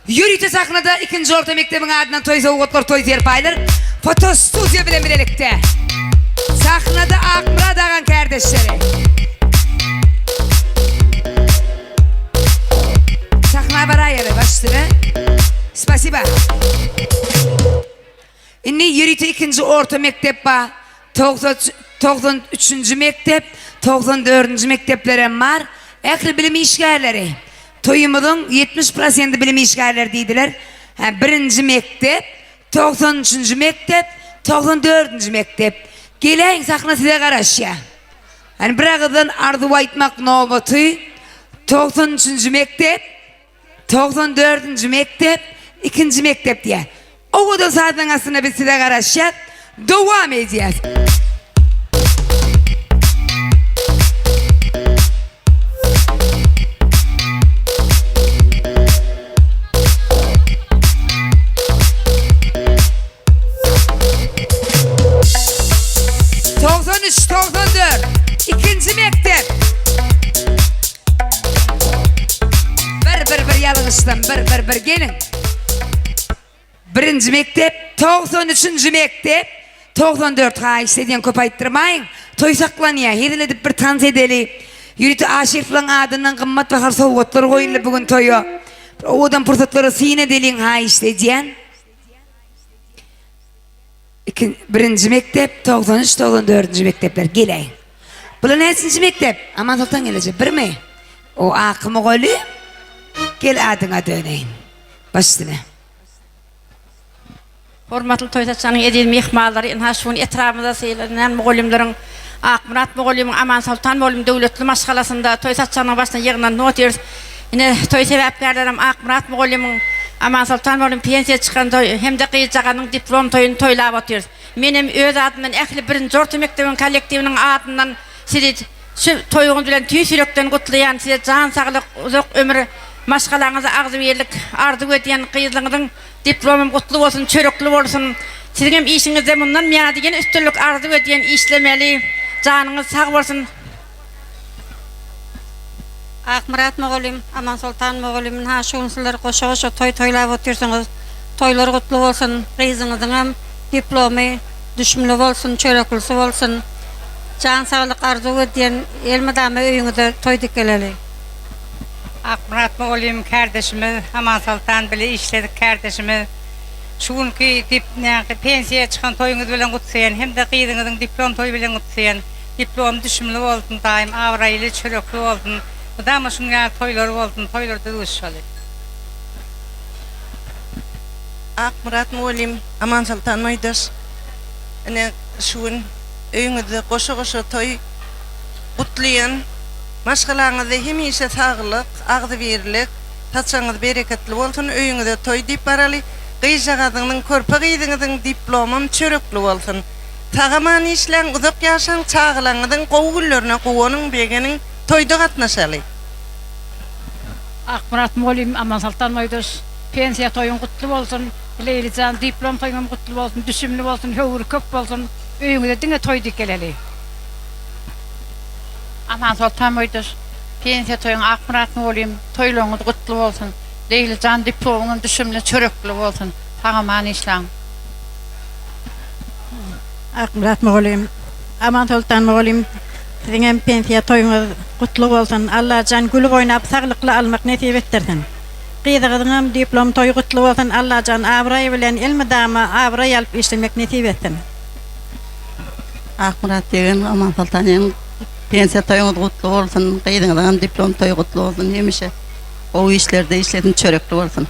Ýörite sahnada ikinji orta mekdebiň adyndan toý sowgatlar, toý serpaýlar fotostudiýa bilen bilelikde. Sahnada Akmyrat agaň kärdeşleri. Sahna baraýaly baş üstüne. Spasiba. Indi ýörite ikinji orta mekdep bar. 93-nji mekdep, 94-nji mekdeplerem bar. Ähli bilim işgärleri. Toýumyzyň 70 prosendi bilim işgärleri diýdiler. Hä, birinji mekdep, 93-nji mekdep, 94-nji mekdep. Geläýiň sahna size garaşýar. Hany bir agyzdan arzuw aýtmak nobaty. 93-nji mekdep. 94-nji mekdep, ikinji mekdep diýýär. Owadan sazyň astynda biz size garaşýas. Dowam edýäs. 93, 94, ikinji mekdep. Bir, bir, bir ýalňyşdym, bir, bir, bir, geliň. Birinji mekdep, 93-nji mekdep, 94 haýyşt edýän köp aýtdyrmaýyň. Toý saklanýar, hezil edip bir tans edeli. Ýörite Aşyrowyň adyndan gymmat bahaly sowgatlar goýuldy bu gün toýa. Bir owadan pursatlara syn edeliň haýyşt edýän. Iki, birinji mekdep, 93, 94-nji mekdepler geläýiň. Bular näçinji mekdep? Amansoltan geleje, birmi? O Aky mugallym, gel adyňa döneýin. Baş üstüne. Hormatly toý saçagynyň eziz myhmanlary, ynha şu gün etrabymyzda sylanýan mugallymlaryň Akmyrat mugallymyň, Amansoltan mugallymyň döwletli maşgalasynda toý saçagynyň başyna ýygnanyp otyrys. Ine, toý sebäpkärlerem Akmyrat mugallymyň, Amansoltan mugallymyň pensiýa çykan toýy hem-de gyzjagazynyň diplom toýuny toýlap otyrys. Menem öz adymdan ähli birinji orta mekdebiň kollektiwiniň adyndan sizi şu toýuňyz bilen tüýs ýürekden gutlaýan, size jan saglyk, uzak ömür, maşgalaňyza agzybirlik arzuw edýän, gyzlaryňyzyň diplomam gutly bolsun, çörekli bolsun. Siziňem işiňizde mundan buýana-da ýene üstünlik arzuw edýän, işlemeli, janyňyz sag bolsun. Akmyrat mugallym, Amansoltan mugallym ynha şu gün sizler goşa-goşa toý toýlap otyrsyňyz. Toýlar gutly bolsun, gyzyňyzyňam diplomy düşümli bolsun, çöreklisi bolsun. Jan saglyk arzuw edýän, elmydama öýüňize toý dikeleli. Akmyrat mugallym kärdeşimiz, Amansoltan bile işledik kärdeşimiz. Şu günki dip näki pensiýa çykan toýuňyz bilen gutlaýan hem-de gyzyňyzyň diplom toýy bilen gutlaýan. Diplom düşümli bolsun daýym abraýly çörekli bolsun mydama şunuň ýaly toýlar bolsun toýlarda duşaly. Akmyrat mugallym, Amansoltan Maýdaş ine şu gün öýüňizde goşa-goşa toý gutlaýan. Maşgalaňyzda hemişe saglyk, agzybirlik, saçagyňyz bereketli bolsun, öýüňize toý diýip baraly. Gyzjagazyňyzyň, körpe gyzyňyzyň diplomam çörekli bolsun. Sag-aman işläň, uzak ýaşaň, çagalaňyzyň gowy günlerine guwanyň, begeniň, toýda gatnaşaly. Akmyrat mugallym Amansoltan Moýdaş pensiýa toýuň gutly bolsun Leýlijan diplom toýuňam gutly bolsun düşümli bolsun höwri köp bolsun. Öýüňize diňe toý diýip geleli. Amansoltan boýdaş, pensiýa toýuň Akmyrat mugallym, toýlaryňyz gutly bolsun. Leýlijan diplomyňam düşümli çörekli bolsun. Sag-aman işläň. Akmyrat mugallym, Amansoltan mugallym siziňem pensiýa toýuňyz gutly bolsun. Allajan gülüp oýnap saglykly almak nesip etdirsin. Gyzyňyzyňam diplom toýy gutly bolsun Allajan abraý bilen elmydama abraý alyp işlemek nesip etsin. Akmyrat ýegen Amansoltan ýegen pensiýa toýuňyz gutly bolsun gyzyňyzyňam diplom toýy gutly bolsun hemişe gowy işlerde işlesin çörekli bolsun.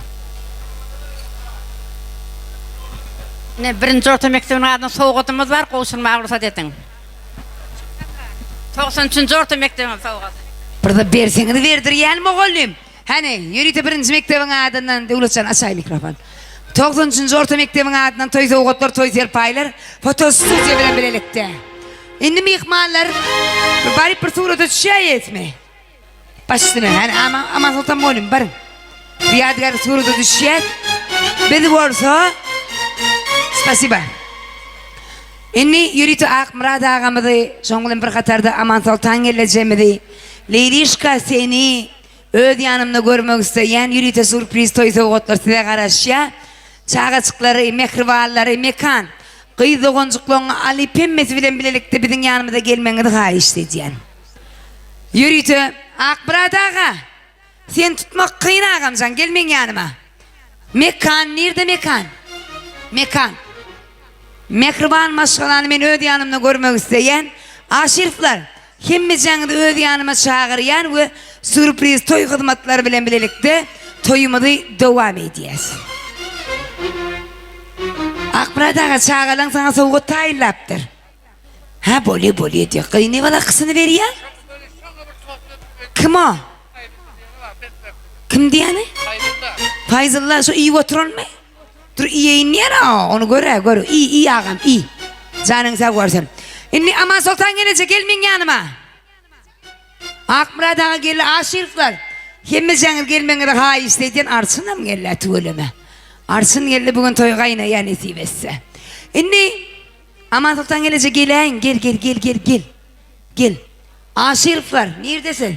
Ine birinji orta mekdebiniň adyna sowgadymyz bar gowşurmaga rugsat ediň. 93-nji orta mekdebiň sowgady. Birde berseňiz berdirýän mugallym. Hany, ýörite birinji mekdebiň adyndan Döwletjan açaý mikrofon. 93-nji orta mekdebiň adyndan toý sowgatlar, toý serpaýlar fotostudiýa bilen bilelikde. Indi myhmanlar bir baryp bir surata düşýäýesmi? Baş üstüne. Hany Aman Amansoltan mugallym baryň. Bir ýadygärlik surata düşýäs. Biz bolsa Spasiba. Indi ýörite Akmyrat agamyzy, şoň bilen bir hatarda Amansoltan gelnejemizi, Leýlişka seni öz ýanymda görmek isleýän, ýörite surpriz toý sowgatlar size garaşýar. Çagajyklary, mähribanlary, Mekan, gyz doganjyklaryňy alyp hemmesi bilen bilelikde biziň ýanymyza gelmegiňizi haýyşt edýän. Ýörite Akmyrat aga! Seni tutmak kyn agamjan gel meň ýanyma. Mekan nirde Mekan? Mekan. Mähriban maşgalany men öz ýanymda görmek isleýän. Aşyrowlar hemmejäňizi öz ýanyma çagyrýan we sýurpriz toý hyzmatlary bilen bilelikde toýumyzy dowam edýäs. Akmyrat aga çagalaň saňa sowgat taýynlapdyr. Hä bolýa bolýa diýýär. Gyny balakysyny berýär. Kim o? Kim diýýäni? Faýzulla şu iýip oturanmy? Dur iýeýin diýýär-a, ony gör-ä, gör. Iý, iý agam, iý. Janyň sag bolsun. Indi Amansoltan gelejek, gel meň ýanyma. Akmyrat aga geldi Aşyrowlar. Hemmejäňiz gelmegiňizi haýyşt edýän Arçynam geldi tüweleme. Arçyn geldi bu gün toý gaýnaýar nesip etse. Indi Amansoltan geleje geläýiň gel gel gel gel gel. Gel. Aşyrowlar nirde sen?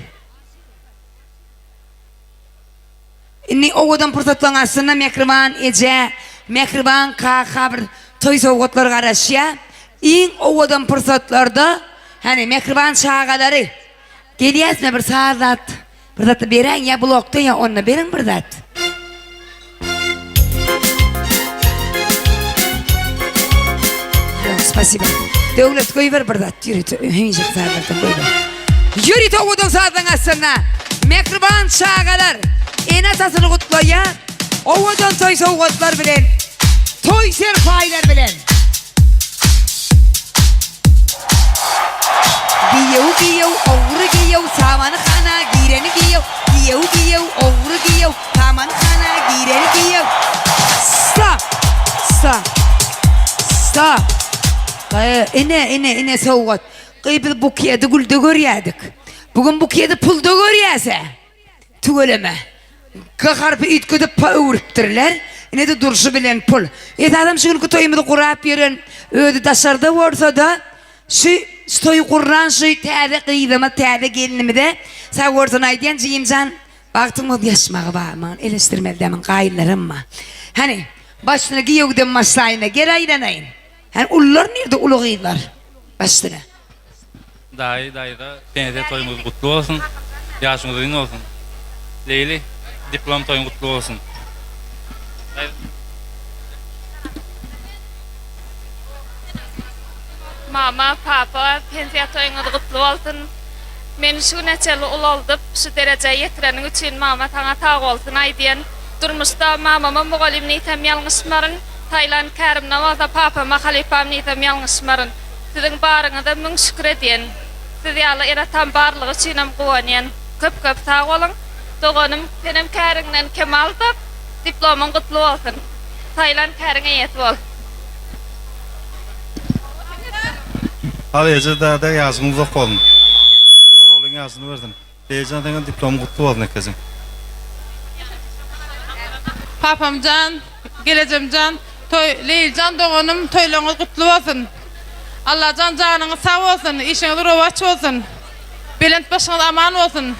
Indi owadan pursatlaryň astynda mähriban eje, mähriban kaka bir toý sowgatlary garaşýar. Iň owadan pursatlarda hany mähriban çagalary gelýäsmi bir saz zat bir zatda beräýiň ýa blokda ýa onda beriň bir zat. Ýok, spasiba. Döwlet goýber bir zat ýörite hemişeki sazlardan goýber. Ýörite owadan sazlaň astynda mähriban çagalar ene-atasyny gutlaýar. Owadan toý sowgatlar bilen, toý serpaýlar bilen. Giýew giýew ogry giýew samany hana gireni giýew giýew giýew ogry giýew samany hana gireni giýew Stop! Stop! Stop! Ine ine ine sowgat. Gyý biz bukedi gülde görýädik. Bu gün bukedi pulda görýäs-ä. Tüweleme. G harpy üýtgedip P öwrüpdirler. Ine-de durşy bilen pul. Esasam şu günki toýumyzy gurap ýören özi daşarda bolsa-da, şu şu toýy gurran şu täze gyzyma, täze gelinimize sag bolsun aýdýan jigimjan bagtyň bolsun ýaşmagy bar maňa eleşdirmeli däl meň gaýynlarym bar. Hany, başyna giýewden başlaýyn-da, gel aýlanaýyn. Hany ulular nirde uly gyzlar? Başyna. Daýy daýza pensiýa toýuňyz gutly bolsun ýaşyňyz uzyn bolsun Leýli diplom toýuň gutly bolsun. Mama papa pensiýa toýuňyz gutly bolsun meni şu güne çenli ulaldyp şu derejä ýetireniň üçin mama saňa sagbolsun aýdýan durmuşda mamama mugallym diýsem ýalňyşmaryn saýlan kärimde bolsa papama halypam diýsem ýalňyşmaryn. Siziň baryňyza müň şükür edýän. Siz ýaly ene-atam barlygy üçinem guwanýan. Köp köp sag boluň. Doganym senem käriňden kemal tap. Diplomyň gutly bolsun. Saýlan käriň eýesi bol. Hal eje däde ýaşyň uzak bolsun. Göroglyň ýaşyny bersin. Beýjan seňem diplomyň gutly bolsun ekejiň. Papamjan, gelejemjan, toý Leýlijan doganym toýlaryňyz gutly bolsun. Allajan janyňyz sag bolsun, işiňiz rowaç bolsun. Belent başyňyz aman bolsun.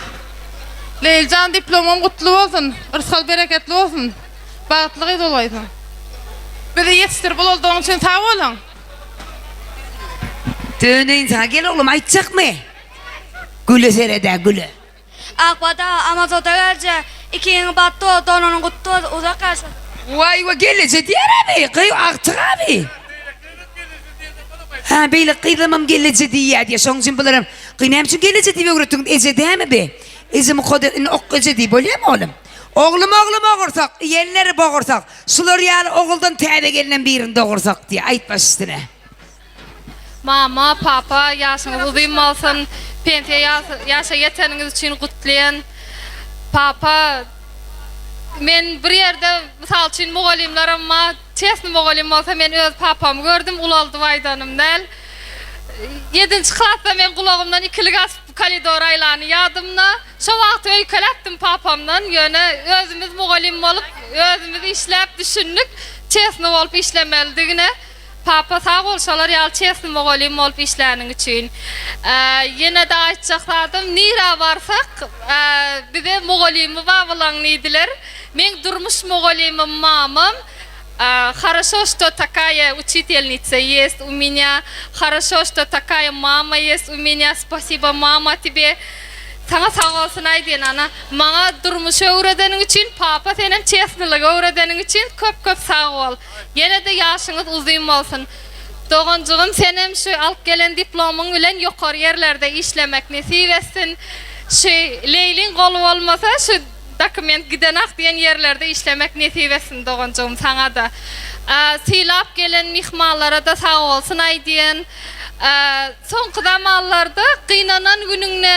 Leýlijan diplomyň gutly bolsun, yrsgal bereketli bolsun. Bagtly gyz bolgaýsyň. Bizi ýetişdirip ulaldygyň üçin sag boluň. Döneýin saňa gel oglum aýtjakmy? Güle seredä güle. Akbada Amazota gelje ikiňi batdy donanyň gutdy uzak ýaşasyn. Waý we gelneje diýer abi gyý agtyk abi. Hä beýle gyzlamam gelneje diýýä diýýä şoň üçin bularam gyý näme üçin gelneje diýip öwretdiňiz eje dämi bi. Eje mukaddes indi ok eje diý bolýamy oglum. Oglum oglum ogursak iýenleri bogursak şular ýaly oguldan täze gelinem birini dogursak diýýä aýt baş üstüne. Mama, papa ýaşyňyz uzyn bolsun. Pensiýa ýaşa ýeteniňiz üçin gutlaýan. Papa men bir ýerde mysal üçin mugallymlaram bar. Çesny mugallym bolsa men öz papamy gördüm, ulaldyp aýdanym däl. Ýedinji klasda men gulagymdan ikilik asyp koridor aýlany ýadymda. Şo wagt öýkeläpdim papamdan, ýöne özümiz mugallym bolup, özümiz işläp düşündik, çesny bolup işlemelidigine. Papa sag bol şolar ýaly çesny mugallym bolup işläniň üçin. Ýenede aýtjak zadym nirä barsak bize mugallymy bar bulaň diýdiler. Meň durmuş mugallymym mamam Haraşo şto takaýa uçitelnitsa ýest u menýa Haraşo şto takaýa mama ýest u menýa spasiba mama tebe Saňa sag bolsun aýdýan ana maňa durmuşy öwredeniň üçin papa senem çesnylygy öwredeniň üçin köp köp sag bol. Ýene-de ýaşyňyz uzyn bolsun. Doganjygym senem şu alyp gelen diplomyň bilen ýokary ýerlerde işlemek nesip etsin. Şu Leýliň goly bolmasa şu dokument gidenak diýen ýerlerde işlemek nesip etsin doganjygym saňada. Sylap gelen myhmanlara-da sagbolsun aýdýan. Soňky zamanlarda gynanan günüňde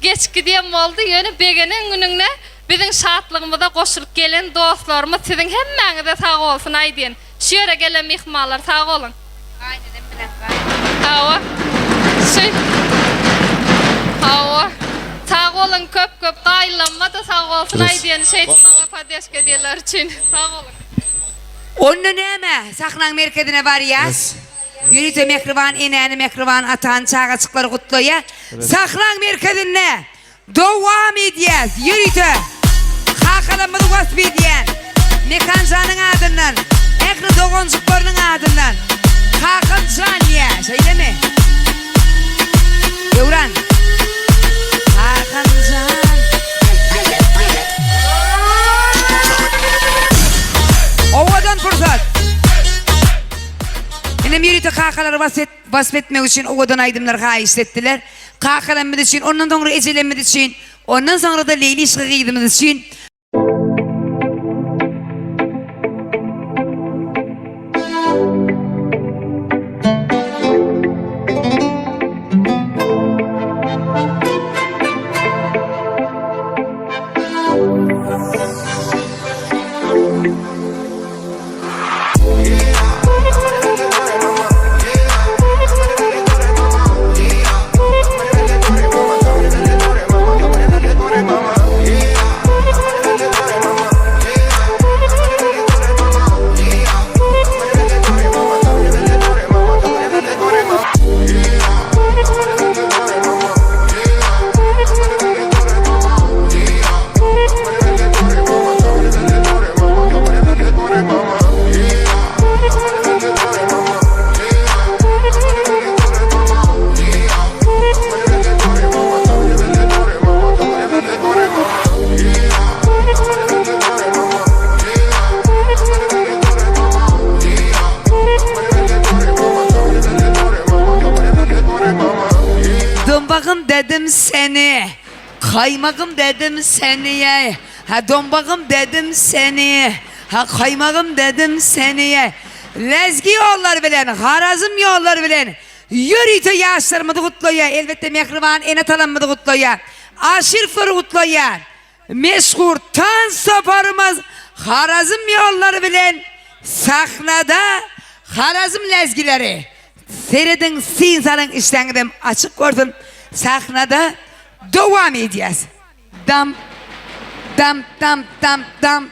geç gidýän boldy ýöne begenen günüňde Biziň şatlygymyza goşulyp gelen dostlarymyz siziň hemmäňize sag bolsun aýdýan. Şu ýere gelen myhmanlar sag boluň. Gaýnenem bilen gaýyn. Hawa. Şu Hawa. Sag boluň köp köp gaýynlamma-da sag bolsun aýdýan şeýdip maňa poddeşka edýänleri üçin. Sag boluň. Onda näme, sahnaň merkezine barýas. Ýörite mähriban enäni, mähriban atany, çagajyklary gutlaýas. Sahnaň merkezinde Dowam edýäs ýörite kakalarymyzy wasp edýän Mekanjanyň adyndan ähli doganjyklarynyň adyndan Kakamjan diýä şeýlemi Döwran Kakamjan Owadan pursat Inem ýörite kakalary wasp etmek üçin owadan aýdymlar haýyşt etdiler. Kakalarymyz üçin, ondan soňra ejelerimiz üçin, ondan soňra-da Leýlişka gyzymyz üçin. Dombagym dedim seni, kaýmagym dedim seni, Ha dombagym dedim seni, Ha kaýmagym dedim seni. Lezgi ýollary bilen, Harazm ýollary bilen ýörite ýaşlarymyzy gutlaýar, elbetde mähriban ene-atalarymyzy gutlaýar, Aşyrowlary gutlaýar. Meşhur tans toparymyz Harazm ýollary bilen sahnada Harazm lezgileri. Serediň, syn salyň, işdäňizem açyk bolsun. Sahnada dowam edýäs. Dam dam dam dam dam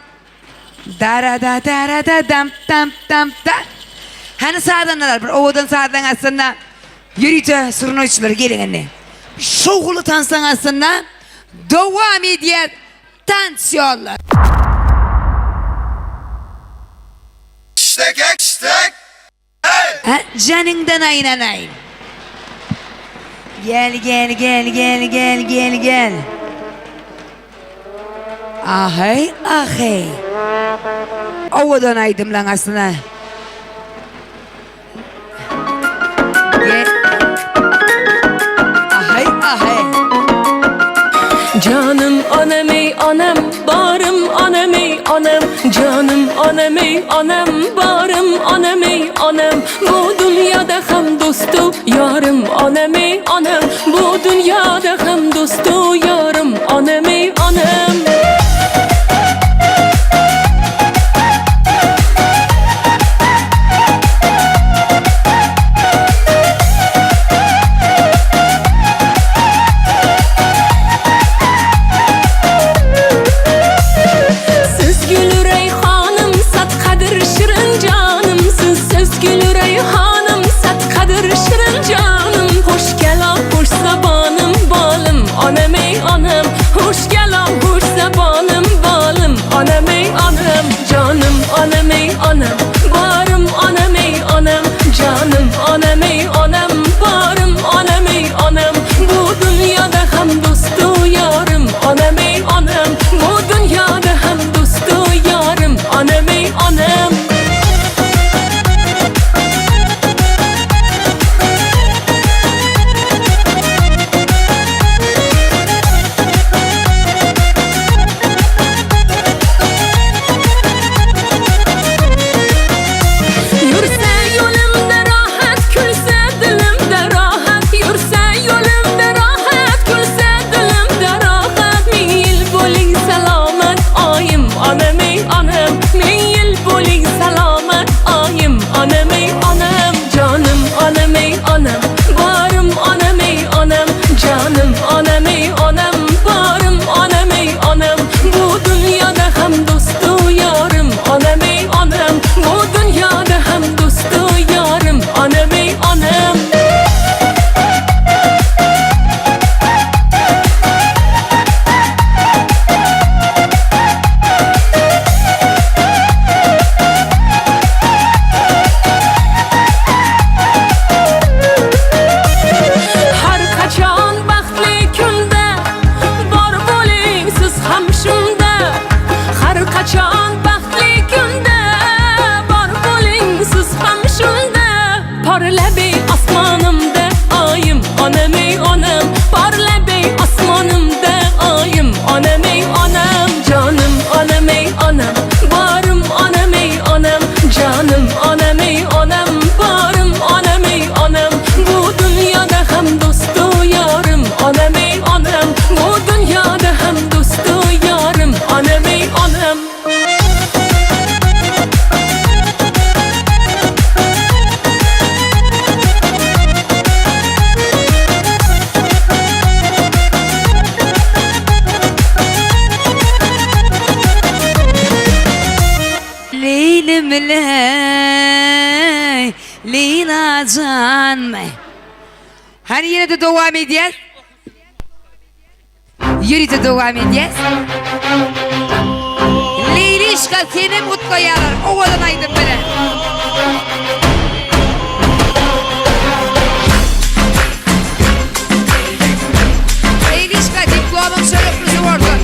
Darada darada dam dam dam da. Hany sazandalar bir owadan sazlaň astynda ýörite surnaýçylar geliň indi. Şowhunly tanslaň astynda dowam edýär tans ýollar. Janyňdan aýlanaýyn. Gel gel gel gel gel gel gel. Aheý aheý. Owadan aýdymlaň astyna. Gel. Aheý aheý. Janym onam ey onam barym onam ey onam Janym onam ey onam barym onam ey onam Bu dunyoda ham do'stu yorim onam ey onam Bu dunyoda ham do'stu yorim onam ey onam. Siz gül rayhonim sadqadir shirin jonim Siz siz gül rayhonim sadqadir shirin jonim Xush kalom xush zabonim bolim onam ey onam Xush kalom xush zabonim bolim onam ey onam Jonim onam ey onam borim onam ey onam Jonim onam ey onam borim onam ey onam Bu dunyoda ham do'stu yorim onam ey onam Bu dunyoda ham do'stu yorim onam ey onam. Yursa yo'limda rohat kulsa dilimda rohat Yursa yo'limda rohat kulsa dilimda rohat Ming yil bo'ling salomat oyim onam ey onam Ming yil bo'ling salomat oyim onam ey onam Jonim onam ey onam borim onam ey onam Jonim onam ey onam borim onam ey onam Bu dunyoda ham do'stu yorim onam ey onam Bu dunyoda ham do'stu yorim onam ey onam. Har qachon baxtli kunda bor bo'ling siz ham shunda Har qachon baxtli kunda bor bo'ling siz ham shunda Porlab ey osmonimda oyim onam ey onam Porlab ey osmonimda oyim onam ey onam Jonim onam ey onam borim onam ey onam Jonim onam ey onam borim onam ey onam Bu dunyoda ham do'stu yorim onam ey onam Bu dunyoda ham do'stu yorim onam ey onam. Leýlim leý, Leýla jan. Hany ýene-de dowam edýäs. Ýörite dowam edýäs. Leýlişka senem gutlaýarlar owadan aýdym bilen. Leýlişka diplomyň şöreklisi bolsun.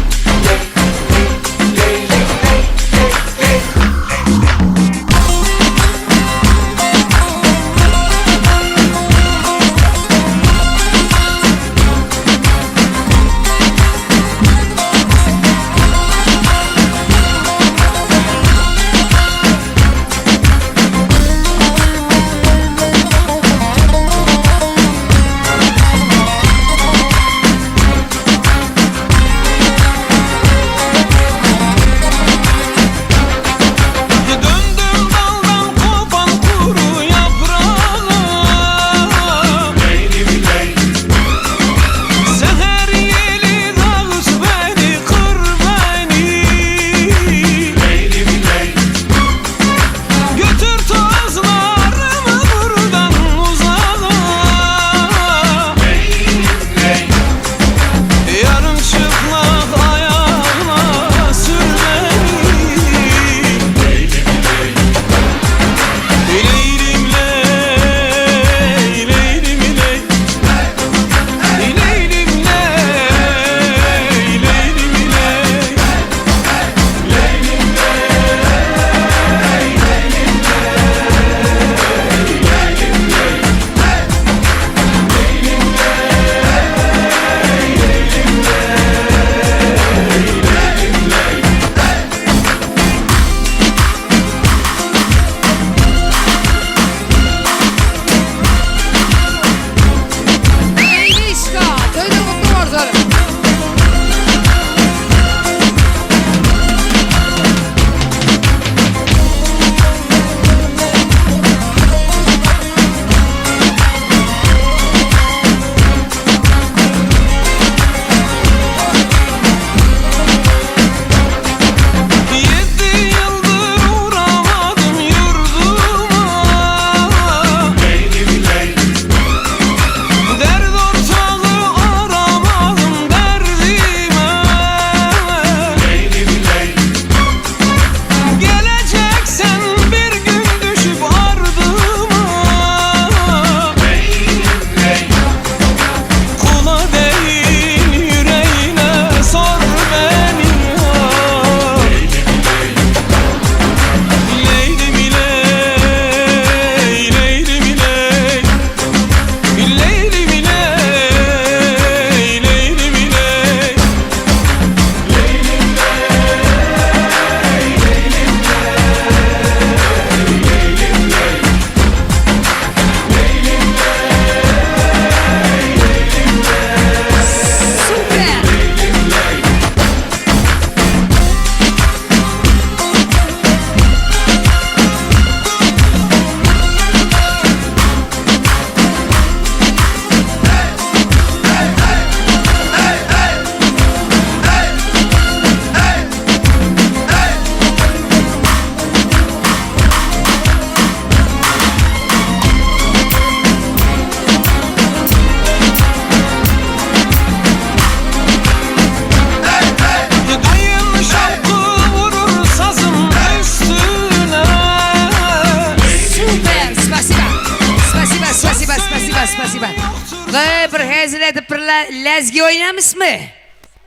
edip bir lezgi oýnamysmy?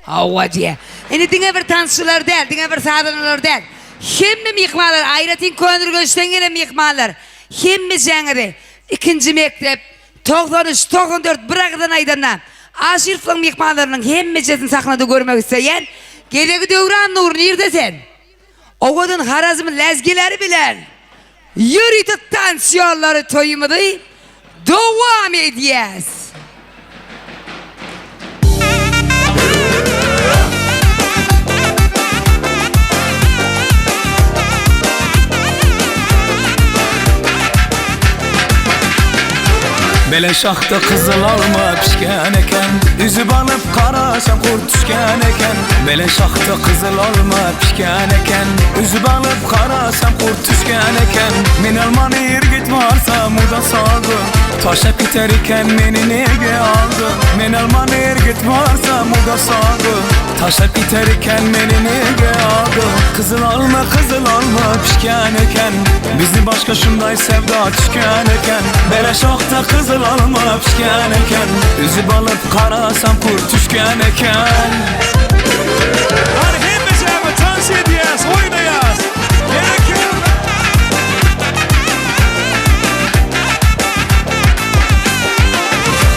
Hawa diýýär. Indi diňe bir tansçylar däl, diňe bir sazandalar däl. Hemme myhmanlar, aýratyn Köneürgençden gelen myhmanlar, hemmejäňizi ikinji mekdep, 93, 94 bir agyzdan aýdanda, Aşyrowyň myhmanlarynyň hemmejesini sahnada görmek isleýän. Gezegi Döwran Nury nirde sen? Owadan Harazm lezgileri bilen ýörite tans ýollary toýumyzy dowam edýäs. Bele şahda gyzyl alma pişken eken Üzüp alyp garasam kurt düşken eken Bele şahda gyzyl alma pişken eken Üzüp alyp garasam kurt düşken eken Men almany irgit varsam o da saldı Taşlap giter iken meni nege aldı Men almany irgit varsam o da saldı Taşlap giter iken meni nege aldı Kızıl alma kızıl alma pişken eken Bizi başka şunday sevda tüşken eken Bele şokta kızıl alma pişken eken Üzüp alıp karasam kurt düşken eken Hany hemmejäme tans edýäs, oýnaýas. Berekella!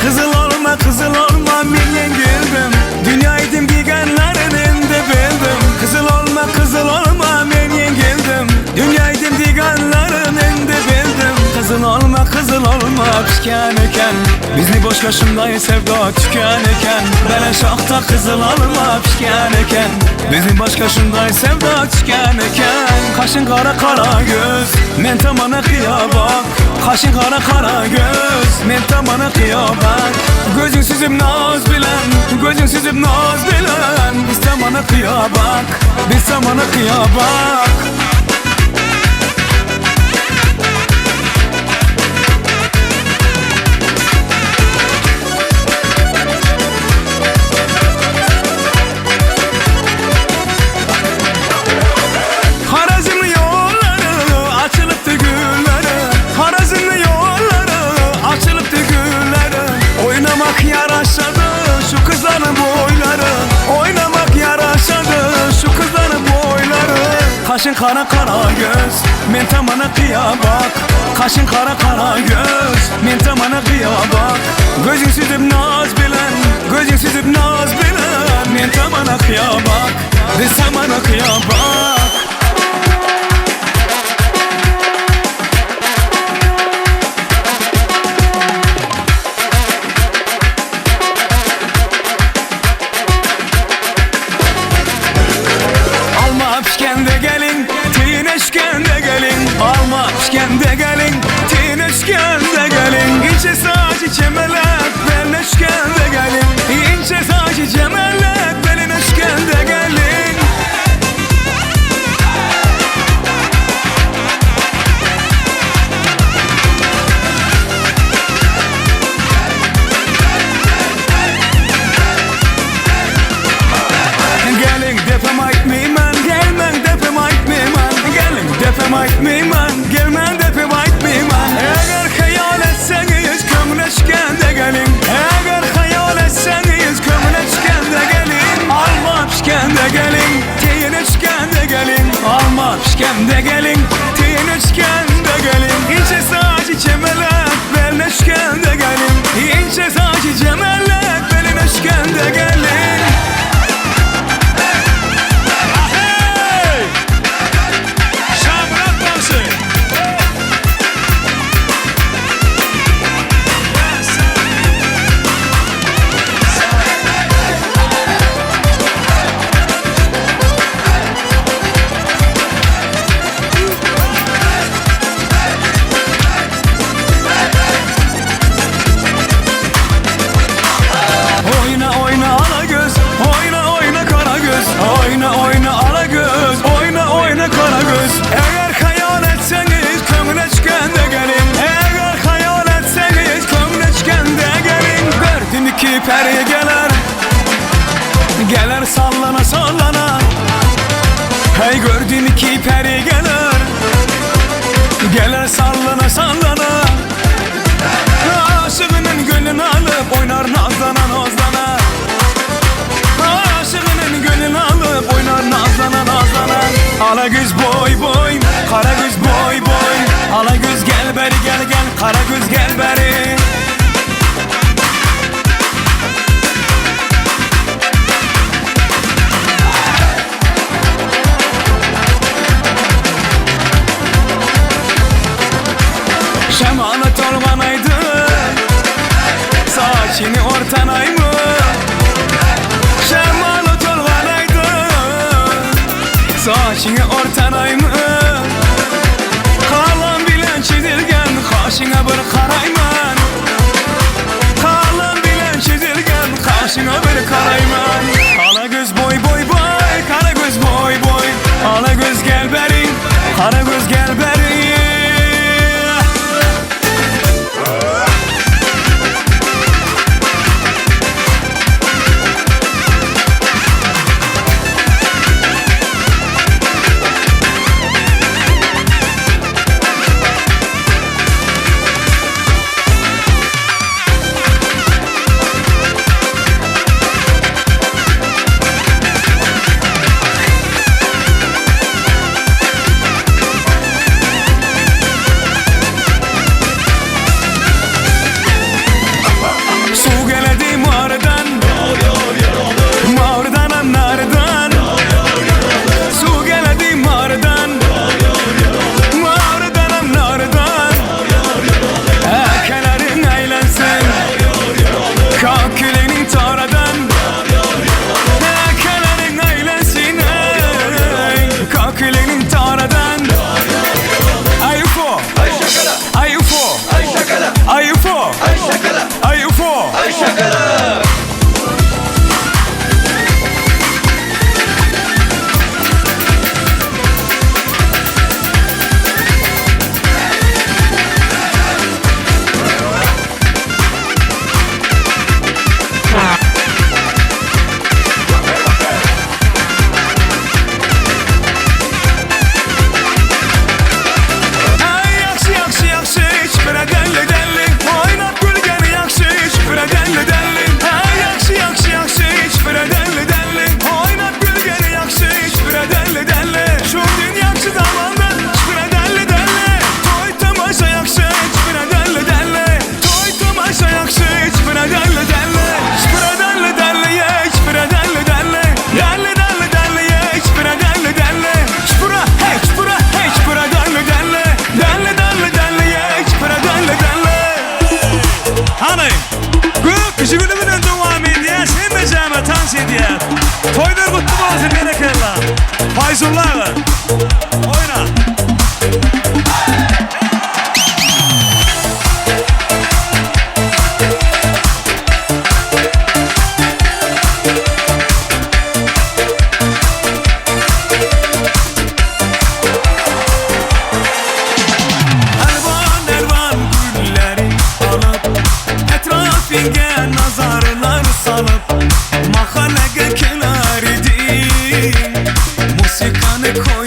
Kızıl olma kızıl olma men ýeňildim Dünýäýdim diýgenlerin indi bildim Kızıl olma kızıl olma men ýeňildim Dünýäýdim diýgenlerin indi bildim Kızıl olma kızıl olma pişken eken Bizni boşga şunday sevda tüken eken Bele şahta kızıl alma pişken eken Bizni başka şunday sevda tüken eken Kaşın kara kara göz Men tamana kıya bak Kaşın kara kara göz Men tamana kıya bak Gözün süzüp naz bilen Gözün süzüp naz bilen Biz tamana kıya bak Biz tamana kıya bak Harazimli ýollary açylypdy gülleri Harazimli ýollary açylypdy gülleri Oýnamak ýaraşady şu gyzlaryň boýlary Oýnamak ýaraşady şu gyzlaryň boýlary Kaşyň kara kara göz men tamana gyýa bak Kaşyň kara kara göz men tamana gyýa bak Gözüň süzüp naz bilen gözüň süzüp naz bilen Men tamana gyýa bak biz tamana gyýa bak. Alma pişkende gelin, tineşkende gelin Alma pişkende gelin, tineşkende gelin İnce saçı çemelek, beleşkende gelin İnce saçı çemelek, beleşkende gelin Gelin depem aýtmaýman, gelmen depem aýtmaýman Gelin depem aýtmaýman, gelmen depem aýtmaýman Eger hyýal etseňiz köňleşgende gelin Eger hyýal etseňiz köňleşgende gelin Alma pişkende gelin, teýeneşgende gelin Alma pişkende gelin, teýeneşgende gelin Inçe saçy çemelek, belleşgende gelin Inçe saçy çemelek, belleşgende gelin Ahey! Şamyrat bagşy! Oýna oýna ala göz, oýna oýna kara göz Oýna oýna ala göz, oýna oýna kara göz Eger hyýal etseňiz köňleşgende geliň Eger hyýal etseňiz köňleşgende geliň Gördüm iki peri geler, geler sallana sallana Hey gördüm iki peri geler, geler sallana sallana Aşığının gönlünü alıp oynar nazlanana. nozlana nozlana Aşygynyň gönlüni alyp oýnar nazlana nazlana Ala göz boý boý kara göz boý boý Ala göz gel beri gel gel kara göz gel beri Şemaly tolganaýdy Saçyny ortanaýmy Şemaly tolganaýdy Saçyny ortanaýmy Galam bilen çizilgen Kaşyňa bir garaýman Galam bilen çizilgen Kaşyňa bir garaýman Ala göz boý boý boý Kara göz boý boý Ala göz gel beri Kara göz gel beri Su geledi mağaradan Mağaradan anardan Su geledi mağaradan Mağaradan anardan Ekelerin eğlensin Kakülünün taradan Ekelerin eğlensin ey Kakülünün taradan Ay ufo Ay ufo Ay ufo Ay ufo Ay şakala Ay yaxşı yaxşı yaxşı Şüpürə dəlli dəlli Oynat gülgəni yaxşı Şüpürə dəlli dəlli Ay yaxşı yaxşı yaxşı Şüpürə dəlli dəlli Oynat gülgəni yaxşı Şüpürə dəlli dəlli Şu dünyakı zamanda Şüpürə dəlli dəlli Toy tamaşa yaxşı Şüpürə dəlli dəlli Toy tamaşa yaxşı Şüpürə dəlli dəlli Şüpürə dəlli dəlli Şüpürə dəlli dəlli Dəlli dəlli dəlli Şüpürə dəlli dəlli Şüpürə hey şüpürə hey şüpürə dəlli dəlli Dəlli dəlli dəlli şüpürə dəlli dəlli Hany, gök jigili bilen dowam edýäs, hemmejäme tans edýäs. Toýlar gutly bolsun, berekella. Faýzulla aga, oýna. Elvan elvan gülleri alıp Etrafınga nazarlar salıp Mahallege kenar edin Musikanı koy.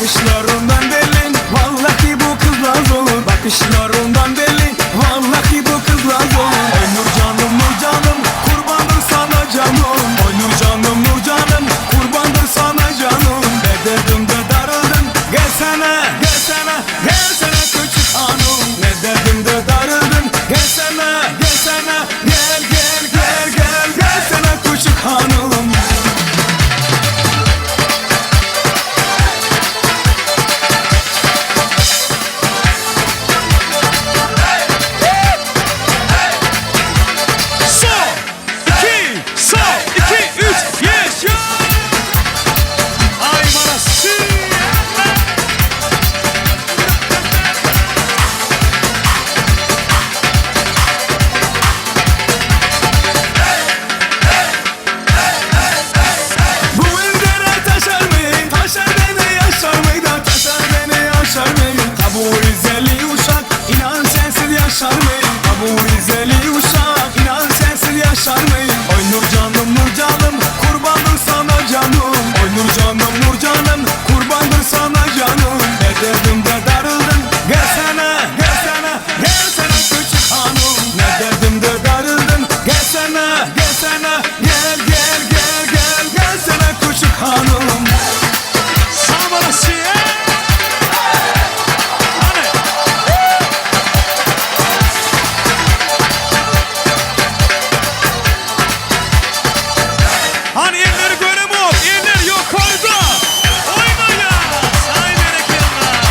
Bakışlarından belli Vallahi bu kızlar olur Bakışlarından belli Vallahi bu kızlar olur Oy nur canım nur canım Kurbandır sana canım Oy nur canım nur canım Kurbandır sana canım Ne dedim de darıldım Gelsene gelsene Gelsene küçük hanım Ne dedim de darıldım Gelsene gelsene Gel gel gel gel Gelsene küçük hanım Son, iki, son, iki, üç, yaşa! Ay manası! Bu dere taşar mı? Taşar beni yaşar mı da taşar beni yaşar mı? Tabu Rizeli uşak inan sensiz yaşar mı? Tabu Rizeli uşak inan sensiz yaşar mı? Oy nur canım nur canım kurbandır sana canım Oy nur canım nur canım kurbandır sana canım Ne dedim de darıldım gelsene gelsene gelsene küçük hanım Ne dedim de darıldım gelsene gelsene gel gel gel gel gelsene küçük hanım Sağ Hani elleri göremiyor, eller yukarıda. Oyna ya. Say bereketler.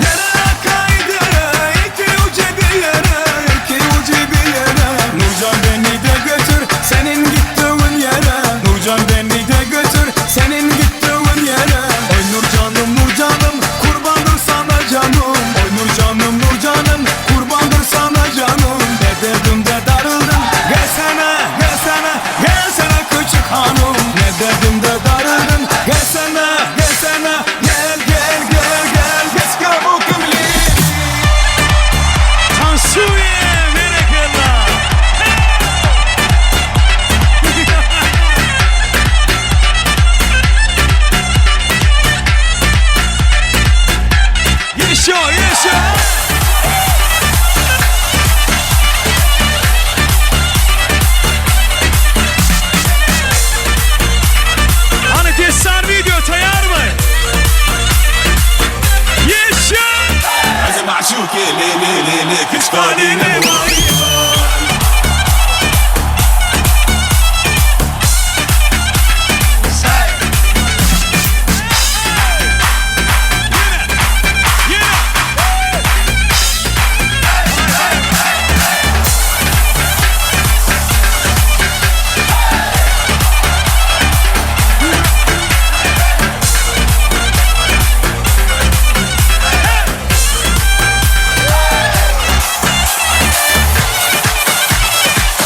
Dere kaydere, iki ucu bir yere, iki ucu bir yere. Nurcan beni de götür, senin gittiğin yere. Nurcan beni de götür, senin gittiğin yere. Oy Nurcanım Nurcanım, kurbandır sana canım. Oy Nurcanım Nurcanım, kurbandır sana canım. Ne dedim de darıldım, gelsene, gelsene, gelsene küçük hanım. Ne dedim de darıldım, gelsene, gelsene, gel gel gel gel. Let's go kimli. Tansuye bereketler. Yaşa, yaşa. Hani destan video tayar mı? Yaşa!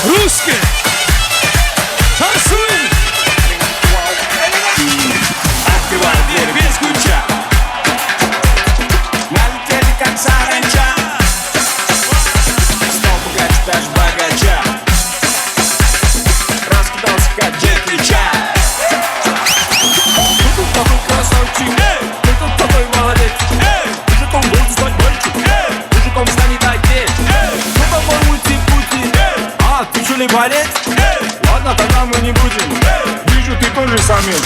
Ruski. Tansuye. Открывай дверь без ключа Налетели как саранча Стал пугать даже богача Раскидался как Джеки Чан Ты тут такой красавчик, ты тут такой молодец. Мужиком должен стать мальчик, мужиком станет отец. Ну такой ути-пути, а ты что ли борец? Ладно, тогда мы не будем. Вижу, ты тоже самец.